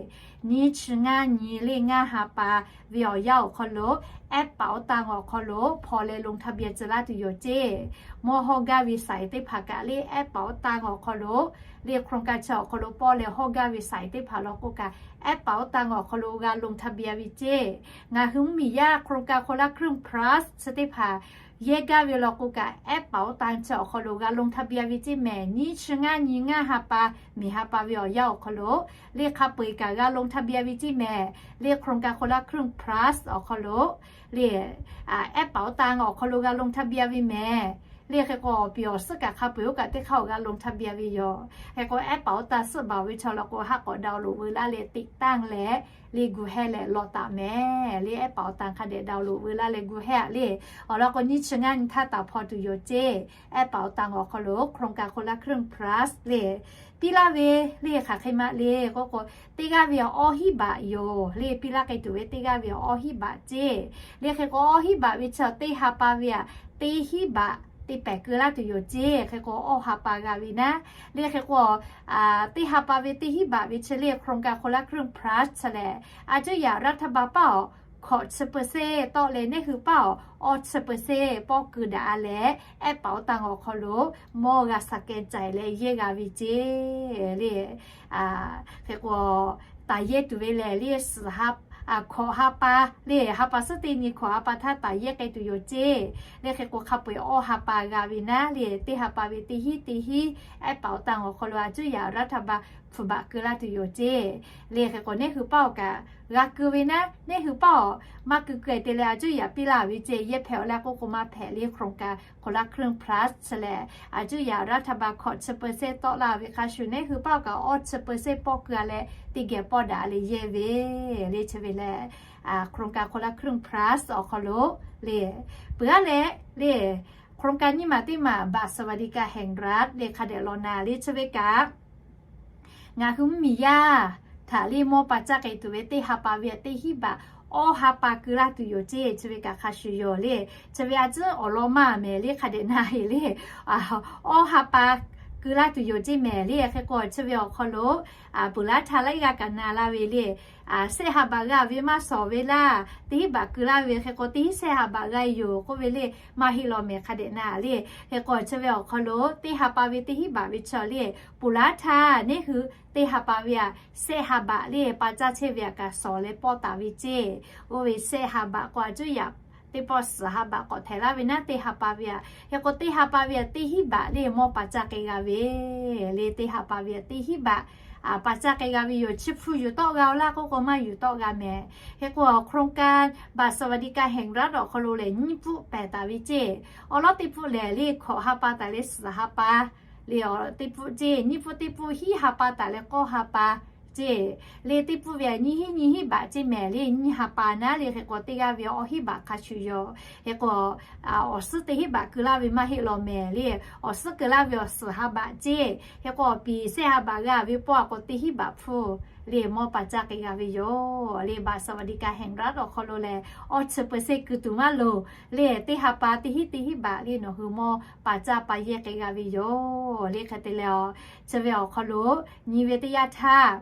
Nyiˇ chi ngaˇ nyi le ngaˇ ha pa ve awˬ yanˇ awˬ hk'aw lo แอปเป๋าตัง awˬ hk'aw lo hpaw leh ลงทะเบียน tcuh laˇ tuˬ yoˬ ceh. Mawˇ hawˇ gaˇ ve saiˍ teˇ hpaˍ kaꞈ le แอปเป๋าตัง awˬ hk'aw lo le โครงการ chi awˬ hk'aw lo pawˇ leh hawˇ gaˇ ve saiˍ teħ hpaˍ law k'o kaꞈ แอปเป๋าตัง awˬ hk'aw lo g'a ลงทะเบียน ve ceh. Ngaˬ hui mvuhˇmiˬ yaˇ โครงการคนละครึ่ง plus chi teˇ hpaˍ yehˇ gaˇ ve law k'o kaꞈ แอปเป๋าตัง chi awˬ hk'aw lo g'a ลงทะเบียน ve ceh mehˍ. Nyiˇ chi ngaˇ nyi ngaˇ ha pa miˬ ha pa ve awˬ yanˇ awˬ hk'aw lo le hk'a peu-eˬ kaꞈ g'a ลงทะเบียน ve ceh mehˍ. Le โครงการคนละครึ่ง plus awˬ hk'aw lo le แอปเป๋าตัง awˬ hk'aw lo g'a ลงทะเบียน ve mehˍ. Le hk'e k'o awˬ piˍ awˬ suhˉ kaꞈ hk'a peu-eˬ oˇ kaꞈ teˇ hk'aˇ awˬ g'a ลงทะเบียน ve yoˬ. Hk'e k'o แอปเป๋าตัง suhˆ baˬ ve chaw law k'o ha k'awꞈ ดาวน์โหลด veu laˇ leh ติดตั้ง leh le gu hehˉ leh law taˍ mehˍ. Le แอปเป๋าตัง hk'a dehꞈ ดาวน์โหลด veu laˇ leh gu hehˉ le. Awˬ lawn k'o nyiˇ chi ngaˇ nyi htaˇ taˍ hpaw tuˬ yoˬ ceh. แอปเป๋าตัง awˬ hk'aw lo โครงการคนละครึ่ง plus le piˇ laˇ ve le hk'aˬ hk'e ma le k'oˆ k'o, teˇ g'aˇ ve awˬ awˇ hiˉ baꞈ yoˬ le. Piˇ laˇ k'ai tuˬ ve teˇ g'aˇ ve awˬ awˇ hiˉ baꞈ ceh. Le hk'e k'o awˇ hiˉ baꞈ ve chi teˇ ha pa ve aꞈ teˇ hiˉ baꞈ te pehˍ keu laˇ tuˬ yoˬ ceh. Hk'e k'o awˇ ha pa g'a ve naˉ. Le hk'e k'o teˇ ha pa ve teˇ hiˉ baꞈ ve chi le โครงการคนละครึ่ง plus chi lehˬ, a cuˇ yaꞈ รัฐบาล paˇ awˬ hkawꞈ chi เปอร์เซ็นต์ tawˆ leh neˇ hui paˇ awˬ awˇ chi เปอร์เซ็นต์ pawˇ keu daꞈ a leh แอปเป๋าตัง awˬ hk'aw lo mawˇ g'a สแกนจ่าย leh yehˇ g'a ve ceh le. Hk'e k'o taˍ yehˇ tuˬ ve lehˬ le suhˍ hkawꞈ ha pa le, ha pa suhˉ teˇ nyi hkawꞈ ha pa htaˇ taˍ yehˇ k'ai tuˬ yoˬ ceh. Le hk'e k'o hk'a peu-eˬ awˇ ha pa g'a ve naˉ le, teˇ ha pa ve teˇ hiˉ teˇ hiˉ แอปเป๋าตัง awˬ hk'aw lo a cuˇ yaꞈ รัฐบาล hpfuhˍ baꞈ keu laˇ tuˬ yoˬ ceh. Le hk'e k'o neˇ hui paˇ awˬ kaꞈ g'a keu ve naˉ, neˇ hui paˇ awˬ maˇ keu keu te leh a cuˇ yaꞈ piˇ laˇ ve ceh. Yehˇ hpehꞈ awˬ laˇ k'oˆ k'o maˇ hpehꞈ le. โครงการคนละครึ่ง plus chi lehˬ, a cuˇ yaꞈ รัฐบาล hkawꞈ chi เปอร์เซ็นต์ tawˆ laˇ ve hk'a shuˍ neˇ hui paˇ awˬ kaꞈ awˇ chi เปอร์เซ็นต์ pawˇ keu a leh teˇ geh pawˇ daꞈ leh yehˇ ve le. Chi ve lehˬ โครงการคนละครึ่ง plus awˬ hk'aw lo le peuˬ a leh le โครงการ nyiˇ maˬ teˇ maˬ บัตรสวัสดิการแห่งรัฐ le hk'a dehꞈ law na le. Chi ve kaꞈ ngaˬ hui mvuhˇmiˬ yaˇ htaꞈ le mawˇ pa caˇ k'ai tuˬ ve teˇ ha pa ve teˇ hiˉ baꞈ awˇ ha pa keu laˇ tuˬ yoˬ ceh. Chi ve kaꞈ hk'a shuˍ yoˬ le. Chi ve a cuˉ awˬ lawn maˇ mehˍ le, hk'a dehꞈ na heˍ le. Awˇ ha pa keu laˇ tuˬ yoˬ ceˇ mehˍ le. Hk'e k'o chi ve awˬ hk'aw lo peuˬ laˇ htaˇ laiˉ g'aˇ kaꞈ na la ve le. Shehˆ ha baꞈ g'a ve maˇ shawˍ ve laˇ, teˇ hinˉ baꞈ keu laˇ ve hk'e k'o teˇ hinˉ shehˆ ha baꞈ g'a yoˬ k'oˆ ve le. Maˇ heˆ law mehˍ hk'a dehꞈ na le. Hk'e k'o chi ve awˬ hk'aw lo teˇ ha pa ve teˇ hinˉ baꞈ ve chaw le, peuˬ laˇ htaˇ neˇ hui teˇ ha pa ve a shehˆ ha baꞈ le pa caˇ chehˇ ve a kaꞈ shawˍ leh pawˆ taˍ ve ceˇ. Oˇ ve shehˆ ha baꞈ k'o a cuˇ yaꞈ teˇ pawˆ suhˍ ha baꞈ k'awꞈ htehꞈ laˇ ve naˉ teˇ ha pa ve a. Hk'e k'o teˇ ha pa ve a teˇ hinˉ baꞈ le mawˇ pa caˇ k'ai g'a ve le. Teˇ ha pa ve a teˇ hinˉ baꞈ pa caˇ k'ai g'a ve yoˬ. Chi hpu yuˬ tawˆ g'a-o laˇ k'oˆ k'o maˇ yuˬ tawˆ g'a mehˍ. Hk'e k'o โครงการบัตรสวัสดิการแห่งรัฐ awˬ hk'aw lo lehˬ nyiˇ pfuhˆ pehˬ taˍ ve ceˇ. Awˬ lawˉ teˇ pfuhˆ lehˬ le hkawꞈ ha pa taˍ leh suhˍ ha pa le, awˬ teˇ pfuhˆ ceˇ. Nyiˇ pfuhˆ teˇ pfuhˆ hiˉ ha pa taˍ leh k'awˇ ha pa ceˇ. Le teˇ pfuhˆ ve a nyiˇ hinˉ nyiˇ hinˉ baꞈ ceˇ mehˍ le. Nyiˇ ha pa naˉ le hk'e k'o teˇ g'aˇ ve awˇ hinˉ baꞈ hk'a shuˍ yoˬ. Hk'e k'o awˬ suhˉ teˇ hinˉ baꞈ keu laˇ ve maˇ heˆ law mehˍ le. Awˬ suhˉ keu laˇ ve awˬ suhˍ ha baꞈ ceˇ. Hk'e k'o awˬ piˍ shehˆ ha baꞈ g'a ve pawˆ a k'o teˇ hinˉ baꞈ hpfuhˇ le mawˇ pa caˇ k'ai g'a ve yoˬ. Le บัตรสวัสดิการแห่งรัฐ awˬ hk'aw lo lehˬ awˇ chi เปอร์เซ็นต์ keu tuˬ maˇ loˍ le. Teˇ ha pa teˇ hinˉ teˇ hinˉ baꞈ le nawˬ hui mawˇ pa caˇ pa yehˇ k'ai g'a ve yoˬ. Le hk'e te leh a chi ve awˬ hk'aw lo nyi ve teˇ yanˇ htaˇ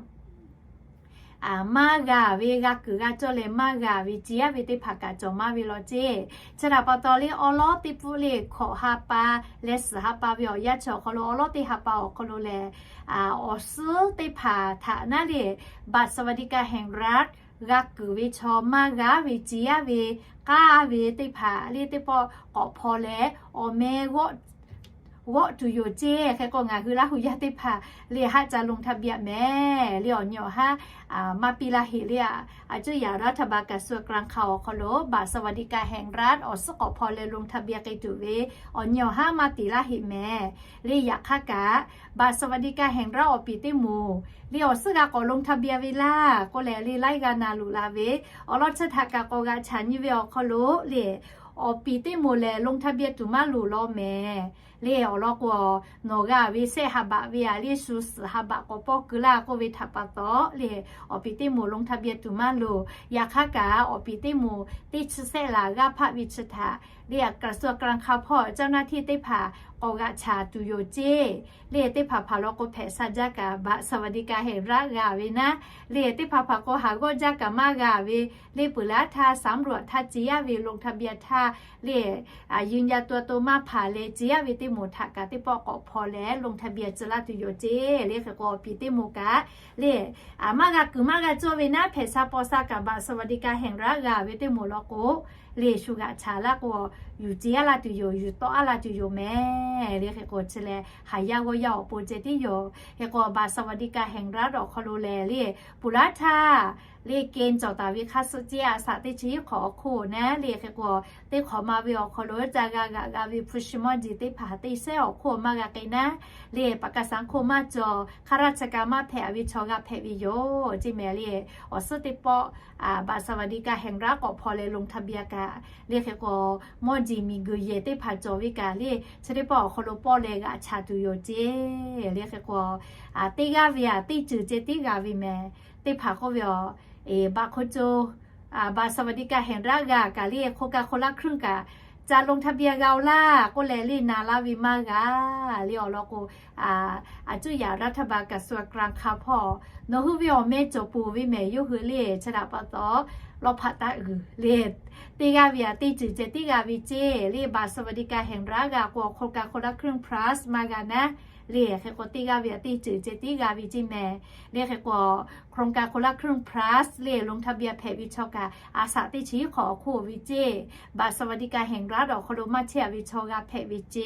maˇ g'a ve g'a kuiˬ g'a cawˇ leh maˇ g'a ve ceˇ yaˇ ve teˇ hpaˍ kaꞈ cawˬ maˇ ve law ceˇ. Chi htaꞈ pa taw le awˬ lawˉ teˇ pfuhˆ le hkawꞈ ha pa leh suhˍ ha pa ve awˬ yanˇ chi awˬ hk'aw lo awˬ lawˉ teˇ ha pa awˬ hk'aw lo lehˬ awˬ suhˉ teˇ hpaˍ htaꞈ naˉ le บัตรสวัสดิการแห่งรัฐ g'a kuiˬ ve chaw maˇ g'a ve ceˇ yaˇ ve k'aˇ ve teˇ hpaˍ le teˇ pawˆ k'awꞈ hpaw leh awˬ meh g'awˆ tuˬ yoˬ ceˇ. Hk'e k'o ngaˬ hui Laˇ hu yaˇ teˇ hpaˍ le haˆ ca ลงทะเบียน mehˍ le awˬ nyi awˬ haˉ maˇ piˇ laˇ heꞈ le. A cuˇ yaꞈ รัฐบาล กระทรวงการคลัง awˬ hk'aw lo บัตรสวัสดิการแห่งรัฐ awˬ suhˉ k'awꞈ hpaw leh ลงทะเบียน k'ai tuˬ ve awˬ nyi awˬ haˉ maˇ tiˍ laˇ heꞈ mehˍ le. Yaꞈ hk'aˇ kaꞈ บัตรสวัสดิการแห่งรัฐ awˬ piˍ teˇ moˍ le awˬ suhˉ g'a k'awꞈ ลงทะเบียน ve laˇ k'oˆ leh le laiˉ g'aˇ na luˬ la ve awˬ lawn chi htaꞈ kaꞈ k'awꞈ g'aꞈ chaꞈ nyi ve awˬ hk'aw lo le awˬ piˍ teˇ moˍ lehˬ ลงทะเบียน tuˬ maˇ loˍ law mehˍ le. Awˬ lawn k'o nawˬ g'a ve shehˆ ha baꞈ ve a le shu suhˍ ha baꞈ k'awꞈ pawˆ keu laˇ k'oˆ ve htaꞈ pa taw le awˬ piˍ teˇ moˍ ลงทะเบียน tuˬ maˇ loˍ. Yaꞈ hk'aˇ kaꞈ awˬ piˍ teˇ moˍ teˇ chi shehˆ laˬ g'aˇ hpaˆ ve chi htaꞈ le กระทรวงการคลัง hpawˇ เจ้าหน้าที่ teˇ hpaˍ k'awꞈ g'aꞈ chaꞈ tuˬ yoˬ ceˇ. Le teˇ hpaˍ hpaˍ law k'o hpehꞈ sha jaˇ kaꞈ บัตรสวัสดิการแห่งรัฐ g'a ve naˉ le teˇ hpaˍ hpaˍ k'o haˍ g'awˇ jaˇ kaꞈ maˇ g'a ve le peuˬ laˇ htaˇ สำรวจ htaˇ ceˇ yaˇ ve ลงทะเบียน htaˇ le ยืนยันตัวตน maˇ hpanˍ leh ceˇ yaˇ ve teˇ moˍ htaꞈ kaꞈ teˇ pawˆ k'awꞈ hpaw leh ลงทะเบียน ci laˇ tuˬ yoˬ ceˇ. Le hk'e k'o awˬ piˍ teˇ moˍ kaꞈ le maˇ g'a kuiˬ maˇ g'a cawˇ ve naˉ hpehꞈ sha paw sha kaꞈ บัตรสวัสดิการแห่งรัฐ g'a ve teˇ moˍ law k'o le shu g'aꞈ chaꞈ laˇ k'o yuˬ ceˇ a laˇ tuˬ yoˬ, yuˬ tawˆ a laˇ tuˬ yoˬ mehˍ. Le hk'e k'o chi lehˬ haˍ yaˇ g'awˇ yaˇ awˬ pon ceh tiˉ yoˬ. Hk'e k'o บัตรสวัสดิการแห่งรัฐ awˬ hk'aw lo lehˬ le peuˬ laˇ htaˇ le เกณฑ์ cawˬ taˍ ve hk'a suh ceˇ a shaꞈ teˇ chi hiˉ hk'awꞈ awˬ hk'oˆ naˉ le hk'e k'o teˇ hk'awꞈ ma ve awˬ hk'aw lo ca g'a g'aꞈ g'a ve hpu shi mawˇ jeˬ teˇ hpaˍ teˇ sehˉ awˬ hk'oˆ maˇ g'a k'ai naˉ le ประกันสังคม maˇ cawˬ ข้าราชการ maˇ hpehꞈ ve chaw g'a hpehꞈ ve yoˬ ceˇ mehˍ le. Awˬ suhˉ teˇ pawˆ บัตรสวัสดิการแห่งรัฐ k'awꞈ hpaw leh ลงทะเบียน kaꞈ le hk'e k'o mawˇ jeˬ miˬguiˬ yehˬ teˇ hpaˍ cawˬ ve kaꞈ le chi teˇ pawˆ awˬ hk'aw lo pawˆ leh g'aꞈ chaꞈ tuˬ yoˬ ceˇ. Le hk'e k'o teˇ g'aˇ ve a teˇ ceuˬ ceh tiˉ g'a ve mehˍ. Teˇ hpaˍ k'oˆ ve a บัตรคนจน บัตรสวัสดิการแห่งรัฐ g'a kaꞈ le โครงการคนละครึ่ง kaꞈ ca ลงทะเบียน g'a-o laˇ k'oˆ leh le na laˇ ve maˇ g'a le awˬ lawn k'o a cuˇ yaꞈ รัฐบาล กระทรวงการคลัง hpawˇ nawˬ hui ve awˬ meh cawˬ peuˬ ve mehˍ yawˇ hui le chi htaꞈ pa taw lawˇ hpaꞈ taˆ g'uiˬ le teˇ g'aˇ ve a teˇ ceuˬ ceh tiˉ g'a ve ceˇ. Le บัตรสวัสดิการแห่งรัฐ g'a k'o โครงการคนละครึ่ง plus maˇ g'a naˉ le hk'e k'o teˇ g'aˇ ve a teˇ ceuˬ ceh tiˉ g'a ve ceˇ mehˍ. Le hk'e k'o โครงการคนละครึ่ง plus le ลงทะเบียน hpehꞈ ve chaw kaꞈ a shaꞈ teˇ chi hiˉ hk'awꞈ awˬ hk'oˆ ve ceˇ บัตรสวัสดิการแห่งรัฐ awˬ hk'aw lo maˇ chehˇ a ve chaw g'a hpehꞈ ve ceˇ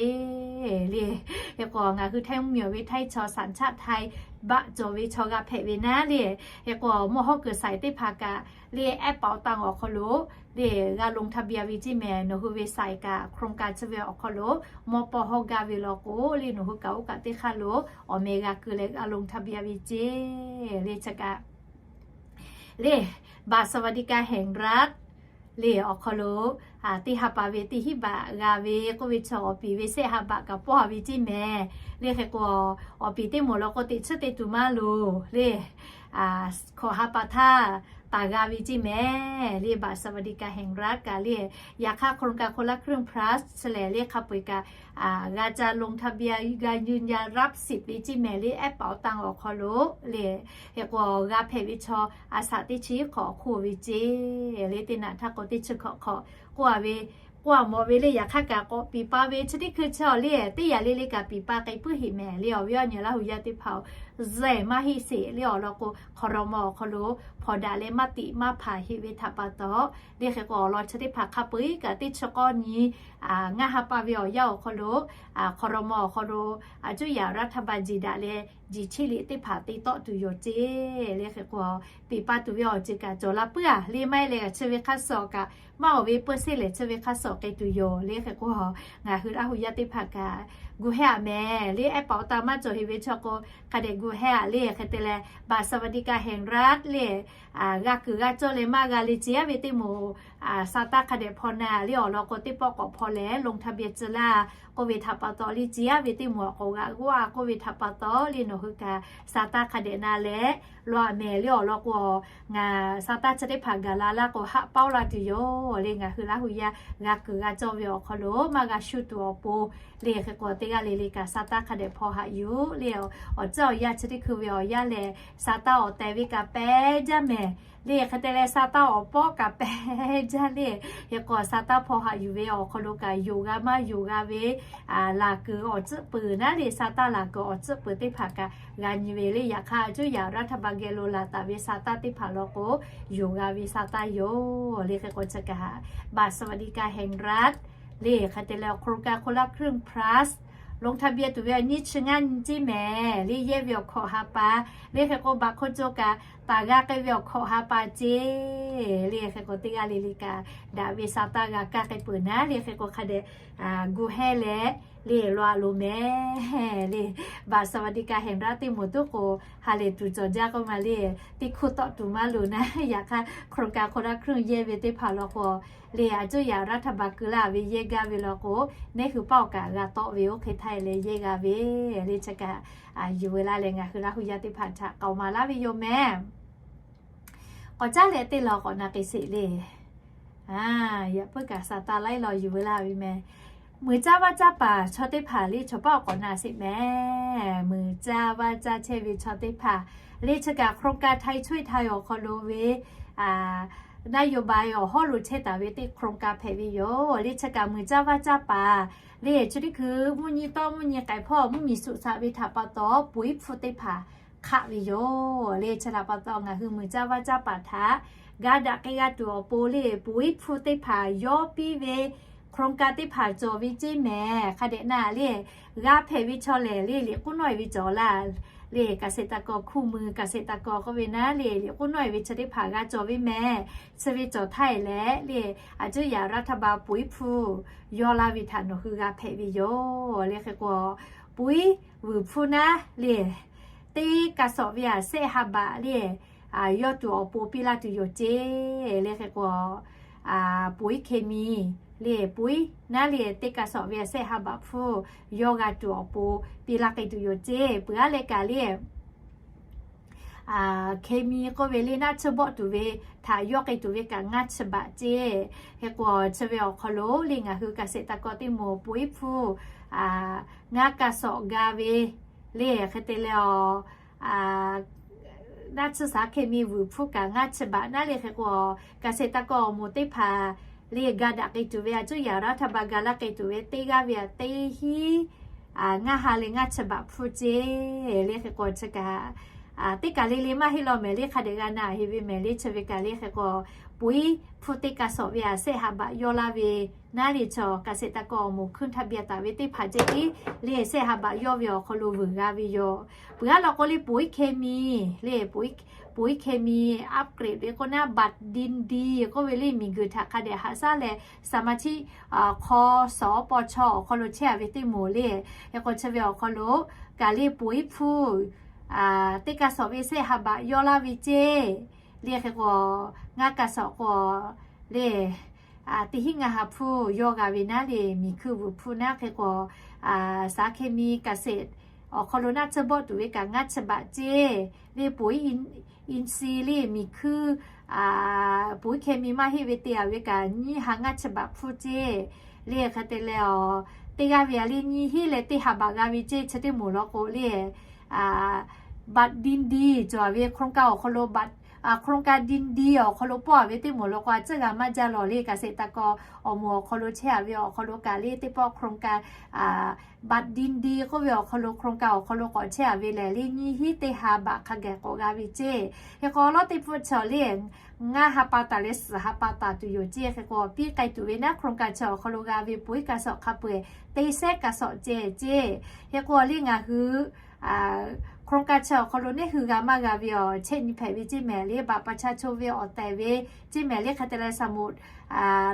le. Hk'e k'o ngaˬ hui ไทย mvuhˇmiˬ ve ไทย chaw สัญชาติไทย baˆ cawˬ ve chaw g'a hpehꞈ ve naˉ le hk'e k'o mawˇ hawˉ kuiˬ saiˍ teˇ hpaˍ kaꞈ le แอปเป๋าตัง awˬ hk'aw lo le g'a ลงทะเบียน ve ceˇ mehˍ. Nawˬ hui ve saiˍ kaꞈ โครงการ chi ve awˬ hk'aw lo mawˇ paw hawˇ gaˇ ve law k'o le nawˬ hui kaꞈ oˇ kaꞈ teˇ hk'aˇ lo awˬ meh g'a keu leh g'a ลงทะเบียน ve ceˇ le chi kaꞈ le บัตรสวัสดิการแห่งรัฐ le awˬ hk'aw lo teˇ ha pa ve teˇ hinˉ baꞈ g'a ve k'oˆ ve chaw awˬ piˍ ve sehˆ ha baꞈ kaꞈ pawˆ a ve ceˇ mehˍ. Le hk'e k'o, awˬ piˍ teˇ moˍ law k'o teꞈ chiˉ te tuˬ maˇ loˍ le. Hkawꞈ ha pa htaˇ taˍ g'a ve ceˇ mehˍ. Le บัตรสวัสดิการแห่งรัฐ kaꞈ le, yaꞈ hk'aˇ โครงการคนละครึ่ง plus chi lehˬ le hk'a peu-eˬ kaꞈ g'a ca ลงทะเบียน g'a ยืนยันรับสิทธิ์ ve ceˇ mehˍ. Le แอปเป๋าตัง awˬ hk'aw lo le, hk'e k'o g'a hpehꞈ ve chaw a shaꞈ teˇ chi hk'awꞈ hk'oˆ ve ceˇ. Le teˇ naꞈ htaˇ k'o teˇ chi hk'awꞈ hk'awꞈ k'oˆ a ve, k'oˆ a mawˬ ve le. Yaꞈ hk'aˇ kaꞈ k'awꞈ piˍ pa ve chi teˇ hkui chi awˬ le, teˇ yanˇ le le kaꞈ piˍ pa k'ai puiˉ heꞈ mehˍ. Le awˬ viˉ awˬ nyi Laˇ hu yaˇ teˇ hpaˍ-oˬ, zeˬ maˇ heˆ sheˍ le awˬ lawn k'o, hk'aw raw maw awˬ hk'aw lo hpawnˬ daꞈ leh maˇ tiꞈ maˇ hpanˍ heˆ ve htaꞈ pa taw, le hk'e k'o awˬ lawn chi teˇ hpaˍ hk'a peu-eˬ kaꞈ teˇ chi k'awˇ nyi ngaˇ ha pa ve awˬ yanˇ awˬ hk'aw lo, hk'aw raw maw awˬ hk'aw lo a cuˇ yaꞈ รัฐบาล jiˬ daꞈ leh jiˬ chiˇ liꞈ teˇ hpaˍ te tawˆ tuˬ yoˬ ceˇ. Le hk'e k'o, piˍ pa tuˬ ve awˬ ceuˬ kaꞈ cawˬ la puiˉ a. Le maˇ heˆ leh chi ve hk'a shuˍ kaꞈ maˇ awˬ ve peuˇ seˇ lehˬ chi ve hk'a shuˍ k'ai tuˬ yoˬ. Le hk'e k'o, ngaˬ hui Laˇ hu yaˇ teˇ hpaˍ kaꞈ gu heh a mehˍ. Le แอปเป๋าตัง maˇ cawˬ heꞈ ve chaw k'o, hk'a dehꞈ gu heh a le. Hk'e te leh บัตรสวัสดิการแห่งรัฐ le g'a kuiˬ g'a cawˇ leh maˇ g'a le ceˇ a ve teˇ moˍ, sa taˇ hk'a dehꞈ hpaw na le awˬ lawn k'o teˇ pawˆ k'awꞈ hpaw leh ลงทะเบียน tcuh laˇ k'oˆ ve htaꞈ pa taw le ceˇ a ve teˇ moˍ a k'awꞈ g'aꞈ g'oˆ a k'oˆ ve htaꞈ pa taw le nawˬ hui kaꞈ sa taˇ hk'a dehꞈ na leh law a mehˍ. Le awˬ lawn k'o, ngaˬ sa taˇ chi teˇ hpaˍ gaˬ la laˇ k'o haˆ paoˉ la tuˬ yoˬ. Le ngaˬ hui Laˇ hu yaˇ g'a kuiˬ g'a cawˇ ve awˬ hk'aw lo maˇ g'a shu tuˬ awˬ pon, le hk'e k'o teˇ g'aˇ le le kaꞈ sa taˇ hk'a dehꞈ hpaw haꞈ yuˬ le. Awˬ ceuˬ awˬ yanˇ chi teˇ hkui ve awˬ yanˇ lehˬ sa taˇ awˬ tehˬ ve kaꞈ pehˉ jaˇ mehˍ. Le hk'e te leh sa taˇ awˬ pawˆ kaꞈ pehˉ jaˇ le. Hk'e k'o sa taˇ hpaw haꞈ yuˬ ve awˬ hk'aw lo kaꞈ yonˍ g'a maˇ yonˍ g'a ve laˬ kuiˬ awˬ tcuhˆ peuˬ naˉ le, sa taˇ laˬ kuiˬ awˬ tcuhˆ peuˬ teˇ hpaˍ kaꞈ g'a nyi ve le. Yaꞈ hk'aˇ a cuˇ yaꞈ รัฐบาล geh lo laˬ taˍ ve sa taˇ teˇ hpaˍ law k'o yonˍ g'a ve sa taˇ yoˬ. Le hk'e k'o chi kaꞈ บัตรสวัสดิการแห่งรัฐ le hk'e te leh โครงการคนละครึ่ง plus ลงทะเบียน tuˬ ve awˬ nyi chi ngaˇ nyi ceˇ mehˍ. Le yehˇ ve awˬ hkawꞈ ha pa, le hk'e k'o บัตรคนจน kaꞈ taˍ g'a k'ai ve awˬ hkawꞈ ha pa ceˇ. Le hk'e k'o teˇ g'aˇ le le kaꞈ daꞈ ve sa taˇ g'a kaˇ k'ai peuˬ naˉ le hk'e k'o hk'a dehꞈ gu heh leh le law a loˍ mehˍ. Le บัตรสวัสดิการแห่งรัฐ teˇ moˍ tuˉ k'o ha lehˬ tuˬ cawˬ jaˇ k'oˆ ma le, teˇ hkuˇ tawˆ tuˬ maˇ loˍ naˉ. Yaꞈ hk'aˇ โครงการคนละครึ่ง yehˇ ve teˇ hpaˍ law k'o le a cuˇ yaꞈ รัฐบาล keu laˇ ve yehˇ gaˇ ve law k'o, neˇ hui paˆ awˬ kaꞈ g'a tawˆ ve oˇ hk'e htaˇ leh yehˇ g'a ve le. Chi kaꞈ yuˬ ve laˇ leh ngaˬ hui Laˇ hu yaˇ teˇ hpaˍ htaꞈ k'aoˍ maˍ laˇ ve yoˬ mehˍ. K'awꞈ caˉ leh teˇ law k'awꞈ na k'ai sheˍ le. Yaꞈ puiˉ kaꞈ sa taˇ laiˉ law yuˬ ve laˇ ve mehˍ. Muiˬ caˇ vaˇ caˇ paˍ chaw teˇ hpaˍ le chaw paˆ awˬ k'awꞈ na sheˍ mehˍ. Muiˬ caˇ vaˇ caˇ chehˇ ve chaw teˇ hpaˍ le chi kaꞈ โครงการไทยช่วยไทย awˬ hk'aw lo ve นโยบาย awˬ hawˉ lo chehˇ taˍ ve teˇ โครงการ hpehꞈ ve yoˬ. Le chi kaꞈ muiˬ caˇ vaˇ caˇ paˍ le chi teˇ hkui mvuhˇ nyi tawˇ mvuhˇ nyi k'ai hpawˇ mvuhˇ miˬ suꞈ shaꞈ ve htaꞈ pa taw, poiˉ hpu teˇ hpaˍ hk'aˆ ve yoˬ. Le chi htaꞈ pa taw ngaˬ hui muiˬ caˇ vaˇ caˇ paˍ htaꞈ g'a daꞈ k'ai g'a tuˬ awˬ pon le, poiˉ hpu teˇ hpaˍ yawˇ piˇ ve โครงการ teˇ hpaˍ cawˬ ve ceˇ mehˍ. Hk'a dehꞈ na le, g'a hpehꞈ ve chaw lehˬ le, liꞈ k'oˉ nawˉ-e ve cawˬ laˇ le, เกษตรกร คู่มือ เกษตรกร k'oˆ ve naˉ le, liꞈ k'oˉ nawˉ-e ve chi teˇ hpaˍ g'a cawˬ ve mehˍ. Chi ve cawˬ htaˇ e leh le, a cuˇ yaꞈ รัฐบาล poiˉ hpu yawˇ laˇ ve htaꞈ nawˬ hui g'a hpehꞈ ve yoˬ. Le hk'e k'o, poiˉ vuiˬ hpu naˉ le, teˇ ka shawˍ ve aˬ sehˆ ha baꞈ le, yawˇ tuˬ awˬ pon piˇ laˇ tuˬ yoˬ ceˇ. Le hk'e k'o, poiˉ เคมี le, poiˉ naˉ le teˇ ka shawˍ ve aˬ sehˆ ha baꞈ hpu yawˇ g'a tuˬ awˬ pon piˇ laˇ k'ai tuˬ yoˬ ceˇ. Peuˬ aˉ leh kaꞈ le, เคมี k'oˆ ve le naˆ tsuhˇ bawˆ tuˬ ve htaꞈ yawˇ k'ai tuˬ ve kaꞈ ngaˇ chi baꞈ ceˇ. Hk'e k'o chi ve awˬ hk'aw lo le ngaˬ hui เกษตรกร teˇ moˍ poiˉ hpu ngaˇ ka shawˍ ga ve le, hk'e te leh a naˆ tsuhˇ shaˍ เคมี vuiˬ hpu kaꞈ ngaˇ chi baꞈ naˉ le. Hk'e k'o, เกษตรกร awˬ moˍ teˇ hpaˍ le ga daꞈ k'ai tuˬ ve a cuˇ yaꞈ รัฐบาล ga laˇ k'ai tuˬ ve teˇ g'aˇ ve aꞈ teˇ hinˉ ngaˇ ha leh ngaˇ chi baꞈ hpu ceˇ. Le hk'e k'o chi kaꞈ teˇ kaˬ le le maˇ heˆ law mehˍ le, hk'a dehꞈ g'a na heˆ ve mehˍ le. Chi ve kaꞈ le hk'e k'o, poiˉ hpu teˇ ka shawˍ ve aˬ sehˆ ha baꞈ yawˇ laˇ ve naˉ le chaw เกษตรกร awˬ moˍ hkunˇ htaˇ byaˇ taˍ ve teˇ hpaˍ ceh tiˉ le sehˆ ha baꞈ yawˇ ve awˬ hk'aw lo vuiˬ g'a ve yoˬ. Peuˬ aˉ law k'o le poiˉ เคมี le, poiˉ เคมี upgrade ve k'o naˉ บัตรดินดี k'oˆ ve le miˬguiˬ htaꞈ hk'a dehꞈ haꞈ shaˉ leh สมาชิก hk'aw shawˍ paw chaw awˬ hk'aw lo chehˇ a ve teˇ moˍ le. Hk'e k'o chi ve awˬ hk'aw lo kaꞈ le poiˉ hpu teˇ ka shawˍ ve sehˆ ha baꞈ yawˇ laˇ ve ceˇ. Le hk'e k'o, ngaˇ ka shawˍ k'o le teˇ hinˉ ngaˇ ha hpfuhˇ yawˇ g'a ve naˉ le, miˬ hkuiˇ vuiˬ hpfuhˇ naˉ hk'e k'o, สารเคมี kaꞈ sheˍ awˬ hk'aw lo naˆ tsuhˇ bawˆ tuˬ ve kaꞈ ngaˇ chi baꞈ ceˇ le, poiˉ อินทรีย์ le miˬ hkuiˇ, poiˉ เคมี maˇ heˆ ve te a ve kaꞈ nyiˇ ha ngaˇ chi baꞈ hpfuhˇ ceˇ le. Hk'e te leh, teˇ g'aˇ ve a le nyiˇ hinˉ leh teˇ ha baꞈ g'a ve ceˇ. Chi teˇ moˍ law k'o le, บัตรดินดี cawˬ ve โครงการ awˬ hk'aw lo, โครงการดินดี awˬ hk'aw lo pawˆ a ve teˇ moˍ law k'o a tcuhˉ g'a maˇ jaˇ lawˬ le. เกษตรกร awˬ moˍ awˬ hk'aw lo chehˇ a ve awˬ hk'aw lo kaꞈ le teˇ pawˆ โครงการ, บัตรดินดี k'oˆ ve awˬ hk'aw lo โครงการ awˬ hk'aw lo k'awꞈ chehˇ a ve lehˬ le nyiˇ hinˉ teˇ ha baꞈ hk'a gaˬ k'awꞈ g'a ve ceˇ. Hk'e k'o lawˉ teˇ pawˆ chaw le ngaˇ ha pa taˍ leh suhˍ ha pa taˍ tuˬ yoˬ ceˇ. Hk'e k'o piˇ k'ai tuˬ ve naˉ โครงการ chi awˬ hk'aw lo g'a ve poiˉ kaꞈ sawꞈ hk'a peu-eˬ te sehˉ kaꞈ sawꞈ ceh ceˇ. Hk'e k'o le ngaˬ hui โครงการ chi awˬ hk'aw lo neˇ hui g'a maˇ g'a ve awˬ chehˇ nyi hpehꞈ ve ceˇ mehˍ le, บัตรประชาชน ve awˬ tehˬ ve ceˇ mehˍ le. Hk'e te leh สมุด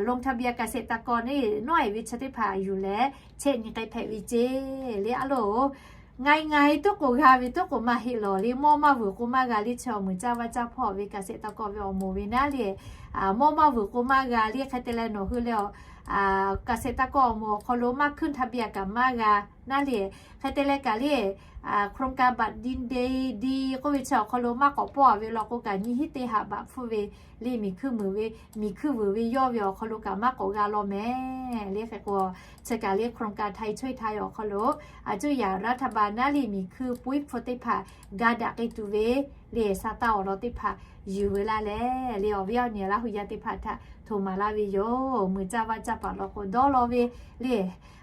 ลงทะเบียนเกษตรกร neˇ nawˉ e ve chi teˇ hpaˍ yuˬ leh chehˇ nyi k'ai hpehꞈ ve ceˇ le. A loˬ, ngaˬ ngaˬ tuˉ k'o g'a ve tuˉ k'o maˇ heˆ lawˬ le, mawˇ maˇ vuiˬ k'o maˇ g'a le. Chi awˬ muiˬ caˇ vaˇ caˇ hpawˇ ve เกษตรกร ve awˬ moˍ ve naˉ le, mawˇ maˇ vuiˬ k'o maˇ g'a le. Hk'e te leh nawˬ hui leh เกษตรกร awˬ moˍ awˬ hk'aw lo maˇ ขึ้นทะเบียน kaꞈ maˇ g'a naˉ le. Hk'e te leh kaꞈ le, โครงการ บัตรดินดี k'oˆ ve chi awˬ hk'aw lo maˇ k'awꞈ pawˆ a ve law k'o kaꞈ nyiˇ hinˉ teˇ ha baꞈ hpfuhˇ ve le, miˬ hkuiˇ vuiˬ ve, miˬ hkuiˇ vuiˬ ve yawˇ ve awˬ hk'aw lo kaꞈ maˇ k'awꞈ g'a law mehˍ le. Hk'e k'o, chi kaꞈ le โครงการ ไทยช่วยไทย awˬ hk'aw lo a cuˇ yaꞈ รัฐบาล naˉ le miˬ hkuiˇ puiˉ hpu teˇ hpaˍ ga daꞈ k'ai tuˬ ve le, sa taˇ awˬ lawn teˇ hpaˍ yuˬ ve laˇ leh le, awˬ viˉ awˬ nyi Laˇ hu yaˇ teˇ hpaˍ htaꞈ htoꞈ maˍ laˇ ve yoˬ. Muiˬ caˇ vaˇ caˇ paˍ law k'o dawˇ law ve le,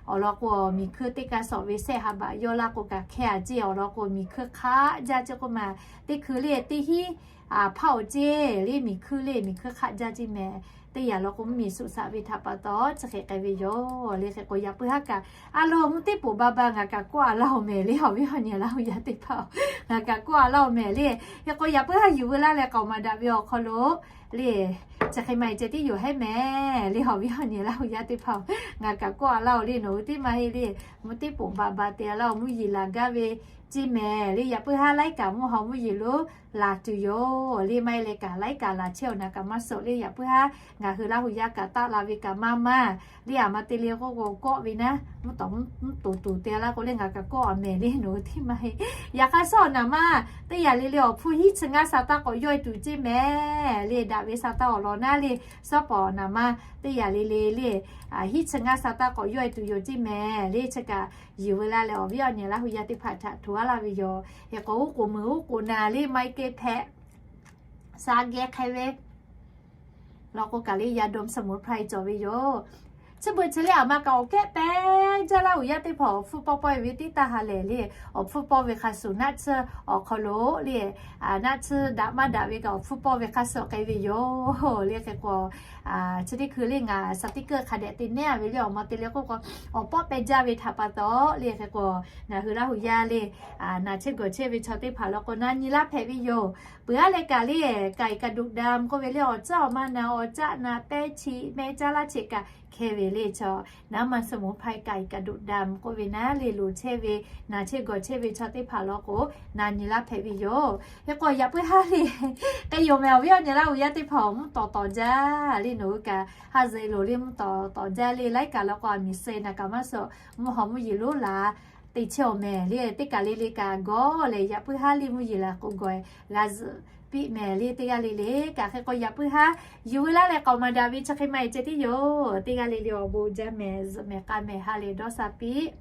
awˬ lawn k'o miˬ hkuiˇ teˇ kaˇ sawꞈ ve sehˆ ha baꞈ yawˇ laˇ k'o kaꞈ hkehˇ a ceˇ. Awˬ lawn k'o miˬ hkuiˇ hk'aˆ jaˇ ceˇ k'oˆ ma, teˇ hkui le teˇ hinˉ hpaˇ awˬ ceˇ le, miˬ hkuiˇ le miˬ hkuiˇ hk'aˆ jaˇ ceˇ mehˍ. Teˇ yanˇ law k'o mvuhˇ miˬ suꞈ shaꞈ ve htaꞈ pa taw chi hk'e k'ai ve yoˬ le. Hk'e k'o yaꞈ puiˉ haˉ kaꞈ a loˬ mvuhˇ teˇ poˍ ba ba ngaˬ kaꞈ kawˆ a laˇ oˬ mehˍ le, awˬ viˉ awˬ nyi Laˇ hu yaˇ teˇ hpaˍ, ngaˬ kaꞈ kawˆ a laˇ oˬ mehˍ le. Hk'e k'o yaꞈ puiˉ haˉ yuˬ veu laˇ leh k'aoˍ maˍ daꞈ ve awˬ hk'aw lo le, chi hk'e ma e ceh tiˉ yoˬ hehˉ mehˍ le, awˬ viˉ awˬ nyi Laˇ hu yaˇ teˇ hpaˍ, ngaˬ kaꞈ kawˆ a laˇ oˬ le. Nawˬ hui teˇ maˇ heˆ le, mvuhˇ teˇ poˍ ba ba te a laˇ oˬ, mvuhˇ yeˬ laˬ gaˇ ve ceˇ mehˍ le. Yaꞈ puiˉ haˉ laiˉ kaꞈ mvuhˇ haw mvuhˇ yeˬ lonˉ laˬ tuˬ yoˬ le. Maˇ heˆ leh kaꞈ laiˉ kaꞈ laˬ chehˇ awˬ naˬ kaꞈ maˇ suhˍ le. Yaꞈ puiˉ haˉ ngaˬ hui Laˇ hu yaˇ kaꞈ taˆ la ve kaꞈ maˇ maˇ le. A ma te le k'oˆ k'o kawˆ ve naˉ, mvuhˇ tawˍ mvuhˇ toˍ toˍ te a laˇ k'o le ngaˬ kaꞈ kawˆ a mehˍ le. Nawˬ hui teˇ maˇ heˆ. Yaꞈ hk'aˇ suhˉ awˬ naˬ maˇ teˇ yanˇ le le awˬ hpfuhˇ hiˉ chi ngaˇ sa taˇ k'awꞈ yawˇ e tuˬ ceˇ mehˍ le. Daꞈ ve sa taˇ awˬ lawn naˉ le, suhˉ pawˍ awˬ naˬ maˇ teˇ yanˇ le le le hiˉ chi ngaˇ sa taˇ k'awꞈ yawˇ e tuˬ yoˬ ceˇ mehˍ le. Chi kaꞈ yuˬ veu laˇ leh awˬ viˉ awˬ nyi Laˇ hu yaˇ teˇ hpaˍ htaꞈ htoꞈ a laˇ ve yoˬ. Hk'e k'o uˉ k'oˍ meuˍ uˉ k'oˍ naˍ le maˇ e kehˬ hpehꞈ sa geh hk'e ve law k'o kaꞈ le ยาดมสมุนไพร cawˬ ve yoˬ. Chi beuꞈ chi le a ma kaꞈ awˬ kehˉ pehˉ jaˇ laˇ uˬ yaˇ teˇ hpaˍ awˬ hpfuhˇ pawˇ pawˇ e ve teˇ taˇ ha lehˬ le, awˬ hpfuhˇ pawˇ ve hk'a shuˍ naˆ tsuhˇ awˬ hk'aw lo le, naˆ tsuhˇ daꞈ maˇ daꞈ ve kaꞈ awˬ hpfuhˇ pawˇ ve hk'a shuˍ k'ai ve yoˬ le. Hk'e k'o chi teˇ hkui le ngaˬ สติกเกอร์ hk'a dehꞈ te nehˉ a ve le, awˬ ma te le k'oˆ k'o awˬ pawˆ pehˇ jaˇ ve htaꞈ pa taw le. Hk'e k'o ngaˬ hui Laˇ hu yaˇ le, naˬ chehˇ gawˬ chehˇ ve chaw teˇ hpaˍ law k'o na nyi laˇ hpehꞈ ve yoˬ. Peuˬ aˉ leh kaꞈ le, ไก่กระดูกดำ k'oˆ ve le awˬ caˉ awˬ ma naˬ awˬ caˆ naˬ pehˇ chi mehˇ caˇ laˇ cheꞈ kaꞈ hkehˇ ve le chaw, naˉ ma suhˍ mvuhˇ hpaˇ ไก่กระดูกดำ k'oˆ ve naˉ le loˍ chehˇ ve, naˬ chehˇ gawˬ chehˇ ve chaw teˇ hpaˍ law k'o na nyi laˇ hpehꞈ ve yoˬ. Hk'e k'o yaꞈ puiˉ haˉ le k'ai yoˬ mehˍ. Awˬ viˉ awˬ nyi Laˇ hu yaˇ teˇ hpaˍ awˬ mvuhˇ tawˍ tawˍ jaˇ le, nawˬ hui kaꞈ haˉ zuhꞈ e loˬ le, mvuhˇ tawˍ tawˍ jaˇ le. Laiˉ kaꞈ law k'o a miˬ suh naˬ kaꞈ maˇ suh, mvuhˇ haw mvuhˇ yeˬ lonˉ laˬ te chehˇ awˬ mehˍ le. Teˇ kaˬ le le kaꞈ gawˬ lehˬ yaꞈ puiˉ haˉ le mvuhˇ yeˬ laˬ k'o gawˬ g'a zuhꞈ piˇ mehˍ le. Teˇ g'aˇ le le kaꞈ hk'e k'o yaꞈ puiˉ haˉ yuˬ veu laˇ leh k'aoˍ maˍ daꞈ ve chi hk'e ma e ceh tiˉ yoˬ. Teˇ g'aˇ le le awˬ bon jaˇ mehˍ, zuhꞈ mehˍ k'a mehˍ ha lehˬ dawˇ sha piˇ